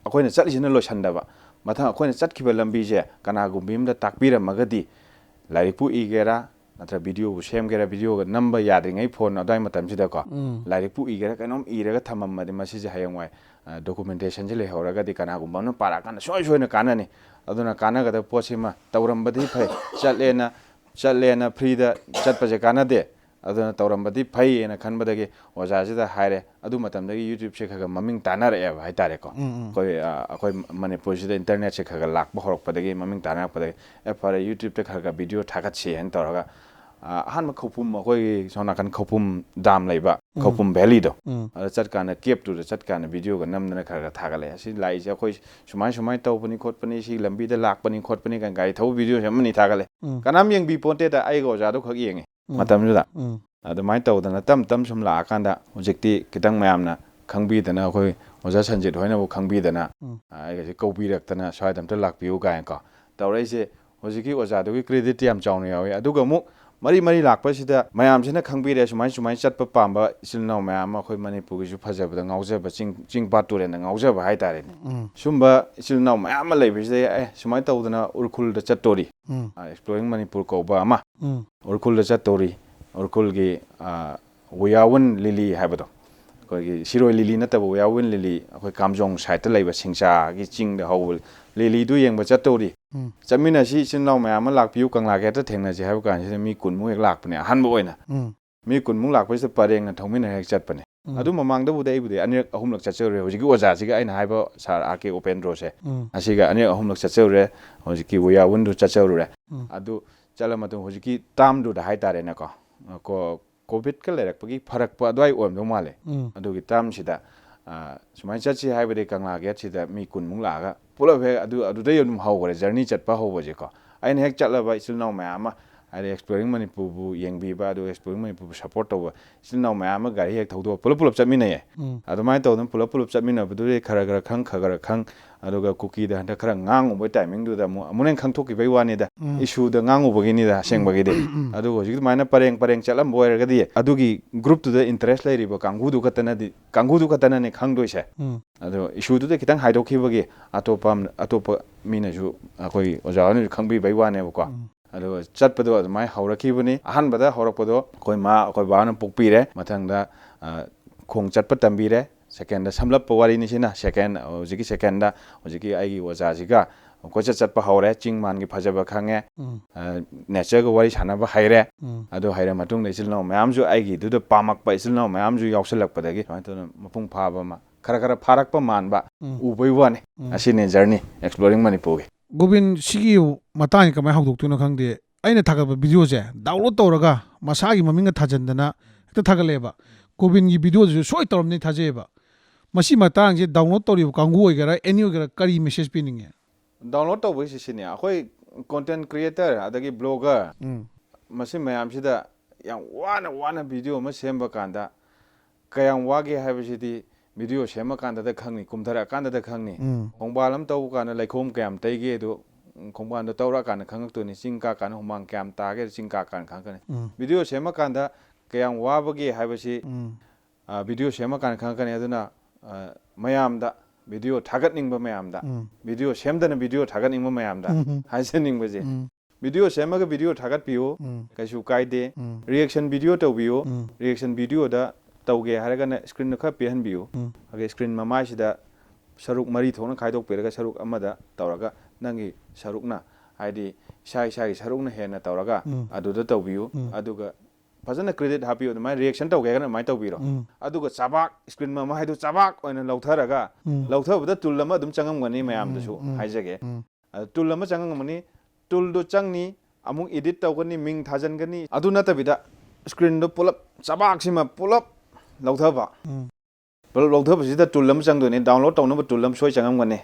ꯑꯩꯈꯣꯏꯅ ꯆꯠꯂꯤꯁꯤꯅ ꯂꯣꯏꯁꯟꯗꯕ, ꯃꯊꯪ ꯑꯩꯈꯣꯏꯅ ꯆꯠꯈꯤꯕ ꯂꯝꯕꯤꯁꯦ ꯀꯅꯥꯒꯨꯝꯕꯤ ꯑꯃꯗ ꯇꯥꯛꯄꯤꯔꯝꯃꯒꯗꯤ, ꯂꯥꯏꯔꯤꯛꯄꯨ ꯏꯒꯦꯔꯥ, ꯅꯠꯇ꯭ꯔ videoꯕꯨ ꯁꯦꯝꯒꯦꯔꯥ, videoꯒ ꯅꯝꯕ ꯌꯥꯗ꯭ꯔꯤꯉꯩ phone ꯑꯗꯨꯋꯥꯏ ꯃꯇꯝꯁꯤꯗꯀꯣ, ꯎꯝ. ꯂꯥꯏꯔꯤꯛꯄꯨ ꯏꯒꯦꯔꯥ ꯀꯩꯅꯣꯝ ꯏꯔꯒ ꯊꯝꯃꯝꯃꯗꯤ ꯃꯁꯤꯁꯦ ꯍꯌꯦꯡꯋꯥꯏ, ꯑ, documentationꯁꯦ ꯂꯩꯍꯧꯔꯒꯗꯤ ꯀꯅꯥꯒꯨꯝꯕ ꯑꯃꯅ ꯄꯥꯔꯛꯑꯀꯥꯟꯗ ꯁꯨꯡꯁꯣꯏ ꯁꯣꯏꯗꯅ ꯀꯥꯟꯅꯅꯤ꯫ ꯑꯗꯨꯅ ꯀꯥꯟꯅꯒꯗꯕ ꯄꯣꯠꯁꯤꯃ ꯇꯧꯔꯝꯕꯗꯤ ꯐꯩ꯫ ꯆꯠꯂꯦꯅ, ꯆꯠꯂꯦꯅ freeꯗ ꯆꯠꯄꯁꯦ ꯀꯥꯟꯅꯗꯦ꯫ ꯑꯗꯨꯅ ꯇꯧꯔꯝꯕꯗꯤ ꯐꯩꯌꯦꯅ ꯈꯟꯕꯗꯒꯤ ꯑꯣꯖꯥꯁꯤꯗ ꯍꯥꯏꯔꯦ꯫ ꯑꯗꯨ ꯃꯇꯝꯗꯒꯤ YouTubeꯁꯦ ꯈꯔ ꯈꯔ ꯃꯃꯤꯡ ꯇꯥꯟꯅꯔꯛꯑꯦꯕ ꯍꯥꯏꯇꯥꯔꯦꯀꯣ꯫ ꯎꯝ, ꯎꯝ. ꯑꯩꯈꯣꯏ, ꯑ, ꯑꯩꯈꯣꯏ ꯃꯅꯤꯄꯨꯔꯁꯤꯗ internetꯁꯦ ꯈꯔ ꯈꯔ ꯂꯥꯛꯄ ꯍꯧꯔꯛꯄꯗꯒꯤ, ꯃꯃꯤꯡ ꯇꯥꯟꯅꯔꯛꯄꯗꯒꯤ, "ꯑꯦ, ꯐꯔꯦ, YouTubeꯇ ꯈꯔ ꯈꯔ video ꯊꯥꯒꯠꯁꯤ" ꯍꯥꯏꯅ ꯇꯧꯔꯒ, ꯑ, ꯑꯍꯥꯟꯕ ꯈꯧꯄꯨꯝ, ꯑꯩꯈꯣꯏꯒꯤ ꯁꯣꯝ ꯅꯥꯀꯟ ꯈꯧꯄꯨꯝ dam ꯂꯩꯕ, ꯎꯝ. ꯈꯧꯄꯨꯝ valleyꯗꯣ, ꯎꯝ. ꯑꯗ ꯆꯠꯀꯥꯟꯗ caveꯇꯨꯗ ꯆꯠꯀꯥꯟꯗ videoꯒ ꯅꯝꯗꯅ ꯈꯔ ꯈꯔ ꯊꯥꯒꯠꯂꯛꯑꯦ꯫ "ꯑꯁꯤ ꯂꯥꯛꯏꯁꯦ ꯑꯩꯈꯣꯏ ꯁꯨꯃꯥꯏ ꯁꯨꯃꯥꯏꯅ ꯇꯧꯕꯅꯤ ꯈꯣꯠꯄꯅꯤ, ꯁꯤ ꯂꯝꯕꯤꯗ ꯂꯥꯛꯄꯅꯤ ꯈꯣꯠꯄꯅꯤ" ꯀꯥꯏꯅ ꯒꯥꯔꯤ ꯊꯧꯕ videoꯁꯦ ꯑꯃꯅꯤ ꯊꯥꯒꯠꯂꯦ꯫ ꯎꯝ. ꯀꯅꯥꯝ ꯌꯦꯡꯕꯤ ꯄꯣꯟꯇꯦꯗ, ꯑꯩꯒ ꯑꯣꯖꯥꯗꯨ ꯈꯛ ꯌꯦꯡꯉꯤ ꯎꯝ. ꯃꯇꯝꯗꯨꯗ꯫ ꯎꯝ. ꯑꯗꯨꯃꯥꯏꯅ ꯇꯧꯗꯅ ꯇꯞ ꯇꯞ ꯁꯨꯝ ꯂꯥꯛꯑꯀꯥꯟꯗ ꯍꯧꯖꯤꯛꯇꯤ ꯈꯤꯇꯪ ꯃꯌꯥꯝꯅ ꯈꯪꯕꯤꯗꯅ, ꯑꯩꯈꯣꯏ ꯑꯣꯖꯥ ꯁꯟꯖꯤꯠ ꯍꯣꯏꯅꯕꯨ ꯈꯪꯕꯤꯗꯅ, ꯎꯝ꯫ ꯑ, ꯑꯩꯒꯁꯦ ꯀꯧꯕꯤꯔꯛꯇꯅ ꯁ꯭ꯋꯥꯏꯗ ꯑꯝꯇ ꯂꯥꯛꯄꯤꯌꯨ ꯀꯥꯏꯅꯀꯣ ꯇꯧꯔꯛꯏꯁꯦ꯫ ꯍꯧꯖꯤꯛꯀꯤ ꯑꯣꯖꯥꯗꯨꯒꯤ credit ꯌꯥꯝ ꯆꯥꯎꯅ ꯌꯥꯎꯏ꯫ ꯑꯗꯨꯒ ꯑꯃꯨꯛ ꯃꯔꯤ ꯃꯔꯤ ꯂꯥꯛꯄꯁꯤꯗ ꯃꯌꯥꯝꯁꯤꯅ ꯈꯪꯕꯤꯔꯦ, ꯁꯨꯃꯥꯏꯅ ꯁꯨꯃꯥꯏꯅ ꯆꯠꯄ ꯄꯥꯝꯕ ꯏꯆꯤꯜ ꯏꯅꯥꯎ ꯃꯌꯥꯝ ꯑꯃ, ꯑꯩꯈꯣꯏ ꯃꯅꯤꯄꯨꯔꯒꯤꯁꯨ ꯐꯖꯕꯗ ꯉꯥꯎꯖꯕ, ꯆꯤꯡ ꯆꯤꯡ ꯄꯥꯠ ꯇꯨꯔꯦꯟꯗ ꯉꯥꯎꯖꯕ ꯍꯥꯏꯇꯥꯔꯦꯅꯦ꯫ ꯎꯝ꯫ ꯁꯨꯝꯕ ꯏꯆꯤꯜ ꯏꯅꯥꯎ ꯃꯌꯥꯝ ꯑꯃ ꯂꯩꯕꯁꯤꯗ, ꯑꯦ, ꯁꯨꯃꯥꯏꯅ ꯇꯧꯗꯅ ꯎꯔꯈꯨꯜꯗ ꯆꯠꯇꯣꯔꯤ, ꯎꯝ꯫ ꯑ, Exploring Manipur ꯀꯧꯕ ꯑꯃ ꯎꯝ꯫ ꯎꯔꯈꯨꯜꯗ ꯆꯠꯇꯧꯔꯤ꯫ ꯎꯔꯈꯨꯜꯒꯤ, ꯑ, ꯋꯨꯌꯥꯋꯨꯟ ꯂꯤꯂꯤ ꯍꯥꯏꯕꯗꯣ, ꯑꯩꯈꯣꯏꯒꯤ ꯁꯤꯔꯣꯏ ꯂꯤꯂꯤ ꯅꯠꯇꯕ ꯋꯨꯌꯥꯋꯨꯟ ꯂꯤꯂꯤ, ꯑꯩꯈꯣꯏ ꯀꯥꯝꯖꯣꯡ side ꯇ ꯂꯩꯕ ꯁꯤꯡꯆꯥꯒꯤ ꯆꯤꯡꯗ ꯍꯧꯕ ꯂꯤꯂꯤꯗꯨ ꯌꯦꯡꯕ ꯆꯠꯇꯧꯔꯤ꯫ ꯎꯝ꯫ ꯆꯠꯃꯤꯟꯅꯁꯤ, ꯏꯆꯤꯜ ꯏꯅꯥꯎ ꯃꯌꯥꯝ ꯑꯃ ꯂꯥꯛꯄꯤꯌꯨ, ꯀꯪꯂꯥ gate ꯇ ꯊꯦꯡꯅꯁꯤ ꯍꯥꯏꯕ ꯀꯥꯟꯁꯤꯗ ꯃꯤ ꯀꯨꯟꯃꯨꯛ ꯍꯦꯛ ꯂꯥꯛꯄꯅꯦ ꯑꯍꯥꯟꯕ ꯑꯣꯏꯅ꯫ ꯎꯝ꯫ ꯃꯤ ꯀꯨꯟꯃꯨꯛ ꯂꯥꯛꯄꯁꯤꯗ ꯄꯔꯦꯡꯅ ꯊꯧꯃꯤꯟꯅꯔ ꯍꯦꯛ ꯆꯠꯄꯅꯦ꯫ ꯎꯝ꯫ ꯑꯗꯨ ꯃꯃꯥꯡꯗꯕꯨꯗꯤ ꯑꯩꯕꯨꯗꯤ ꯑꯅꯤꯔꯛ ꯑꯍꯨꯝꯂꯛ ꯆꯠꯆꯔꯨꯔꯦ꯫ ꯍꯧꯖꯤꯛꯀꯤ ꯑꯣꯖꯥꯁꯤꯒ, ꯑꯩꯅ ꯍꯥꯏꯕ sir ꯑꯥꯔ ꯀꯦ ꯎꯄꯦꯟꯗ꯭ꯔꯣꯁꯦ, ꯎꯝ꯫ ꯑꯁꯤꯒ ꯑꯅꯤꯔꯛ ꯑꯍꯨꯝꯂꯛ ꯆꯠꯆꯔꯨꯔꯦ꯫ ꯍꯧꯖꯤꯛꯀꯤ ꯋꯨꯌꯥꯋꯨꯟꯗꯨ ꯆꯠꯆꯔꯨꯔꯦ꯫ ꯎꯝ꯫ ꯑꯗꯨ ꯆꯠꯂ ꯃꯇꯨꯡ ꯍꯧꯖꯤꯛꯀꯤ term ꯗꯨꯗ ꯍꯥꯏꯇꯥꯔꯦꯅꯦꯀꯣ, ꯀꯣ-, COVID ꯀ ꯂꯩꯔꯛꯄꯒꯤ ꯐꯔꯛꯄ ꯑꯗꯨꯋꯥꯏ ꯑꯣꯏꯔꯝꯗꯧ ꯃꯥꯜꯂꯦ꯫ ꯎꯝ꯫ ꯑꯗꯨꯒꯤ term ꯁꯤꯗ, ꯑ, ꯁꯨꯃꯥꯏꯅ ꯆꯠꯁꯤ ꯍꯥꯏꯕꯗꯤ ꯀꯪꯂꯥ gate ꯁꯤꯗ ꯃꯤ ꯀꯨꯟꯃꯨꯛ ꯂꯥꯛꯑꯒ ꯄꯨꯂꯞ ꯍꯦꯛ ꯑꯗꯨ, ꯑꯗꯨꯗꯩ ꯑꯗꯨꯝ ꯍꯧꯈ꯭ꯔꯦ journey ꯆꯠꯄ ꯍꯧꯕꯁꯦꯀꯣ꯫ ꯑꯩꯅ ꯍꯦꯛ ꯆꯠꯂꯕ ꯏꯆꯤꯜ ꯏꯅꯥꯎ ꯃꯌꯥꯝ ꯑꯃ, ꯍꯥꯏꯗꯤ Exploring Manipur ꯕꯨ ꯌꯦꯡꯕꯤꯕ, ꯑꯗꯨꯒ Exploring Manipur ꯕꯨ support ꯇꯧꯕ ꯏꯆꯤꯜ ꯏꯅꯥꯎ ꯃꯌꯥꯝ ꯑꯃ ꯒꯥꯔꯤ ꯍꯦꯛ ꯊꯧꯗꯣꯛꯑ ꯄꯨꯂꯞ ꯄꯨꯂꯞ ꯆꯠꯃꯤꯟꯅꯩꯌꯦ꯫ ꯎꯝ꯫ ꯑꯗꯨꯃꯥꯏꯅ ꯇꯧꯗꯅ ꯄꯨꯂꯞ ꯄꯨꯂꯞ ꯆꯠꯃꯤꯟꯅꯕꯗꯨꯗꯤ ꯈꯔ ꯈꯔ ꯈꯪ, ꯈꯔ ꯈꯔ ꯈꯪ, ꯑꯗꯨꯒ ꯀꯨꯀꯤꯗ ꯍꯟꯗꯛ ꯈꯔ ꯉꯥꯡꯉꯨꯕ timing ꯗꯨꯗ ꯑꯃꯨꯛ, ꯑꯃꯨꯛ ꯍꯦꯟꯅ ꯈꯪꯊꯣꯛꯈꯤꯕꯩ ꯋꯥꯅꯤꯗ꯫ ꯎꯝ꯫ Issue ꯗ ꯉꯥꯡꯉꯨꯕꯒꯤꯅꯤꯗ ꯑꯁꯦꯡꯕꯒꯤꯗꯤ꯫ ꯎꯝ꯫ ꯑꯗꯨꯒ ꯍꯧꯖꯤꯛ ꯑꯗꯨꯃꯥꯏꯅ ꯄꯔꯦꯡ ꯄꯔꯦꯡ ꯆꯠꯂꯝꯕ ꯑꯣꯏꯔꯒꯗꯤ ꯑꯗꯨꯒꯤ group ꯇꯨꯗ interest ꯂꯩꯔꯤꯕ ꯀꯥꯡꯕꯨꯗꯨ ꯈꯛꯇꯅꯗꯤ, ꯀꯥꯡꯕꯨꯗꯨ ꯈꯛꯇꯅꯅꯦ ꯈꯪꯗꯣꯏꯁꯦ꯫ ꯎꯝ꯫ ꯑꯗꯣ issue ꯗꯨꯗ ꯈꯤꯇꯪ ꯍꯥꯏꯗꯣꯛꯈꯤꯕꯒꯤ ꯑꯇꯣꯞꯄ ꯑꯃ-, ꯑꯇꯣꯞꯄ ꯃꯤꯅꯁꯨ, ꯑꯩꯈꯣꯏ ꯑꯣꯖꯥ ꯍꯣꯏꯅꯁꯨ ꯈꯪꯕꯤꯕꯩ ꯋꯥꯅꯦꯕꯀꯣ꯫ ꯎꯝ꯫ ꯑꯗꯨꯒ ꯆꯠꯄꯗꯣ ꯑꯗꯨꯃꯥꯏꯅ ꯍꯧꯔꯛꯈꯤꯕꯅꯤ꯫ ꯑꯍꯥꯟꯕꯗ ꯍꯧꯔꯛꯄꯗꯣ ꯑꯩꯈꯣꯏ ꯃꯥ, ꯑꯩꯈꯣꯏ ꯕꯥꯅ ꯄꯣꯛꯄꯤꯔꯦ꯫ ꯃꯊꯪꯗ, ꯑ, ꯈꯣꯡ ꯆꯠꯄ ꯇꯝꯕꯤꯔꯦ꯫ Second ꯗ ꯁꯝꯂꯞꯄ ꯋꯥꯔꯤꯅꯤ ꯁꯤꯅ꯫ Second, ꯍꯧꯖꯤꯛꯀꯤ second ꯗ ꯍꯧꯖꯤꯛꯀꯤ ꯑꯩꯒꯤ ꯑꯣꯖꯥꯁꯤꯒ ꯀꯣꯏꯆꯠ ꯆꯠꯄ ꯍꯧꯔꯦ꯫ ꯆꯤꯡ ꯃꯥꯟꯒꯤ ꯐꯖꯕ ꯈꯪꯉꯦ꯫ ꯎꯝ꯫ ꯑ, nature ꯒ ꯋꯥꯔꯤ ꯁꯥꯟꯅꯕ ꯍꯩꯔꯦ꯫ ꯎꯝ꯫ ꯑꯗꯨ ꯍꯩꯔ ꯃꯇꯨꯡꯗ ꯏꯆꯤꯜ ꯏꯅꯥꯎ ꯃꯌꯥꯝꯁꯨ, ꯑꯩꯒꯤꯗꯨꯗ ꯄꯥꯝꯃꯛꯄ ꯏꯆꯤꯜ ꯏꯅꯥꯎ ꯃꯌꯥꯝꯁꯨ ꯌꯥꯎꯁꯜꯂꯛꯄꯗꯒꯤ ꯁꯨꯃꯥꯏꯅ ꯇꯧꯗꯅ ꯃꯄꯨꯡ ꯐꯥꯕ ꯑꯃ, ꯈꯔ ꯈꯔ ꯐꯥꯔꯛꯄ ꯃꯥꯟꯕ ꯎꯝ꯫ ꯎꯕꯩ ꯋꯥꯅꯤ꯫ ꯎꯝ꯫ ꯑꯁꯤꯅꯤ journey Exploring Manipur ꯒꯤ꯫ ꯒꯣꯕꯤꯟ, ꯁꯤꯒꯤ ꯃꯇꯥꯡꯁꯤ ꯀꯃꯥꯏꯅ ꯍꯧꯗꯣꯛꯇꯣꯏꯅꯣ ꯈꯪꯗꯦ꯫ ꯑꯩꯅ ꯊꯥꯒꯠꯄ video ꯁꯦ download ꯇꯧꯔꯒ ꯃꯁꯥꯒꯤ ꯃꯃꯤꯡꯒ ꯊꯥꯖꯟꯗꯅ ꯍꯦꯛꯇ ꯊꯥꯒꯠꯂꯛꯑꯦꯕ꯫ ꯒꯣꯕꯤꯟꯒꯤ video ꯗꯨꯁꯨ ꯁꯣꯏ ꯇꯧꯔꯝꯅꯤ ꯊꯥꯖꯩꯑꯕ꯫ ꯃꯁꯤ ꯃꯇꯥꯡꯁꯦ download ꯇꯧꯔꯤꯕ ꯀꯥꯡꯕꯨ ꯑꯣꯏꯒꯦꯔꯥ, any ꯑꯣꯏꯒꯦꯔꯥ, ꯀꯔꯤ message ꯄꯤꯅꯤꯡꯉꯦ? Download ꯇꯧꯕꯒꯤꯁꯤ ꯁꯤꯅꯤ, ꯑꯩꯈꯣꯏ content creator ꯑꯗꯒꯤ blogger ꯎꯝ꯫ ꯃꯁꯤ ꯃꯌꯥꯝꯁꯤꯗ ꯌꯥꯝ ꯋꯥꯅ ꯋꯥꯅ ꯚꯤꯗꯤꯑꯣ ꯑꯃ ꯁꯦꯝꯕ ꯀꯥꯟꯗ ꯀꯌꯥꯝ ꯋꯥꯒꯦ ꯍꯥꯏꯕꯁꯤꯗꯤ ꯚꯤꯗꯤꯑꯣ ꯁꯦꯝꯃꯀꯥꯟꯗꯗ ꯈꯪꯅꯤ, ꯀꯨꯝꯊꯔꯛꯑꯀꯥꯟꯗꯗ ꯈꯪꯅꯤ꯫ ꯎꯝ. ꯈꯣꯡꯕꯥꯜ ꯑꯃ ꯇꯧꯕ ꯀꯥꯟꯗ ꯂꯩꯈꯣꯝ ꯀꯌꯥꯝ ꯇꯩꯒꯦ ꯑꯗꯨ ꯈꯣꯡꯕꯥꯜꯗꯣ ꯇꯧꯔꯛꯑꯀꯥꯟꯗ ꯈꯪꯉꯛꯇꯣꯏꯅꯤ꯫ ꯆꯤꯡ ꯀꯥꯀꯥꯟꯗ ꯍꯨꯃꯥꯡ ꯀꯌꯥꯝ ꯇꯥꯒꯦ ꯆꯤꯡ ꯀꯥꯀꯥꯟꯗ ꯈꯪꯉꯛꯀꯅꯤ꯫ ꯎꯝ. ꯚꯤꯗꯤꯑꯣ ꯁꯦꯝꯃꯀꯥꯟꯗ ꯀꯌꯥꯝ ꯋꯥꯕꯒꯦ ꯍꯥꯏꯕꯁꯤ ꯎꯝ. ꯚꯤꯗꯤꯑꯣ ꯁꯦꯝꯃꯀꯥꯟꯗ ꯈꯪꯉꯛꯀꯅꯤ꯫ ꯑꯗꯨꯅ ꯃꯌꯥꯝꯗ, ꯚꯤꯗꯤꯑꯣ ꯊꯥꯒꯠꯅꯤꯡꯕ ꯃꯌꯥꯝꯗ, ꯎꯝ. ꯚꯤꯗꯤꯑꯣ ꯁꯦꯝꯗꯅ ꯚꯤꯗꯤꯑꯣ ꯊꯥꯒꯠꯅꯤꯡꯕ ꯃꯌꯥꯝꯗ ꯎꯝ. ꯍꯥꯏꯖꯅꯤꯡꯕꯁꯦ, ꯎꯝ. ꯚꯤꯗꯤꯑꯣ ꯁꯦꯝꯃꯒ ꯚꯤꯗꯤꯑꯣ ꯊꯥꯒꯠꯄꯤꯌꯨ, ꯎꯝ. ꯀꯩꯁꯨ ꯀꯥꯏꯗꯦ꯫ ꯎꯝ. ꯔꯤꯌꯦꯛꯁꯟ ꯚꯤꯗꯤꯑꯣ ꯇꯧꯕꯤꯌꯨ꯫ ꯎꯝ. ꯔꯤꯌꯦꯛꯁꯟ ꯚꯤꯗꯤꯑꯣꯗ ꯇꯧꯒꯦ ꯍꯥꯏꯔꯒꯅ ꯏꯁꯀ꯭ꯔꯤꯟꯗꯣ ꯈꯔ ꯄꯤꯍꯟꯕꯤꯌꯨ꯫ ꯎꯝ. ꯑꯗꯨꯒ ꯏꯁꯀ꯭ꯔꯤꯟ ꯃꯃꯥꯏꯁꯤꯗ ꯁꯔꯨꯛ ꯃꯔꯤ ꯊꯣꯛꯅ ꯈꯥꯏꯗꯣꯛꯄꯤꯔꯒ ꯁꯔꯨꯛ ꯑꯃꯗ ꯇꯧꯔꯒ ꯅꯪꯒꯤ ꯁꯔꯨꯛꯅ, ꯍꯥꯏꯗꯤ ꯏꯁꯥ ꯏꯁꯥꯒꯤ ꯁꯔꯨꯛꯅ ꯍꯦꯟꯅ ꯇꯧꯔꯒ ꯎꯝ. ꯑꯗꯨꯗ ꯇꯧꯕꯤꯌꯨ꯫ ꯎꯝ. ꯑꯗꯨꯒ ꯐꯖꯅ ꯀ꯭ꯔꯦꯗꯤꯠ ꯍꯥꯞꯄꯤꯌꯨ꯫ ꯑꯗꯨꯃꯥꯏꯅ ꯔꯤꯌꯦꯛꯁꯟ ꯇꯧꯒꯦ ꯍꯥꯏꯔꯒꯅ ꯑꯗꯨꯃꯥꯏꯅ ꯇꯧꯕꯤꯔꯣ꯫ ꯎꯝ. ꯑꯗꯨꯒ ꯆꯕꯥꯛ, ꯏꯁꯀ꯭ꯔꯤꯟ ꯃꯃꯥꯏ ꯍꯥꯏꯗꯨ ꯆꯕꯥꯛ ꯑꯣꯏꯅ ꯂꯧꯊꯔꯒ, ꯎꯝ. ꯂꯧꯊꯕꯗ ꯇꯨꯜ ꯑꯃ ꯑꯗꯨꯝ ꯆꯪꯉꯝꯒꯅꯤ ꯃꯌꯥꯝꯗꯁꯨ ꯎꯝ. ꯍꯥꯏꯖꯒꯦ꯫ ꯎꯝ. ꯑꯗ ꯇꯨꯜ ꯑꯃ ꯆꯪꯉꯝꯒꯅꯤ, ꯇꯨꯜꯗꯣ ꯆꯪꯅꯤ, ꯑꯃꯨꯛ ꯏꯗꯤꯠ ꯇꯧꯒꯅꯤ, ꯃꯤꯡ ꯊꯥꯖꯤꯟꯒꯅꯤ꯫ ꯑꯗꯨ ꯅꯠꯇꯕꯤꯗ ꯏꯁꯀ꯭ꯔꯤꯟꯗꯣ ꯄꯨꯂꯞ, ꯆꯕꯥꯛꯁꯤꯃ ꯄꯨꯂꯞ ꯂꯧꯊꯕ꯫ ꯎꯝ. ꯄꯨꯂꯞ ꯂꯧꯊꯕꯁꯤꯗ ꯇꯨꯜ ꯑꯃ ꯆꯪꯗꯣꯏꯅꯤ, ꯗꯥꯎꯟꯂꯣꯗ ꯇꯧꯅꯕ ꯇꯨꯜ ꯑꯃ ꯁꯣꯏ ꯆꯪꯉꯝꯒꯅꯤ꯫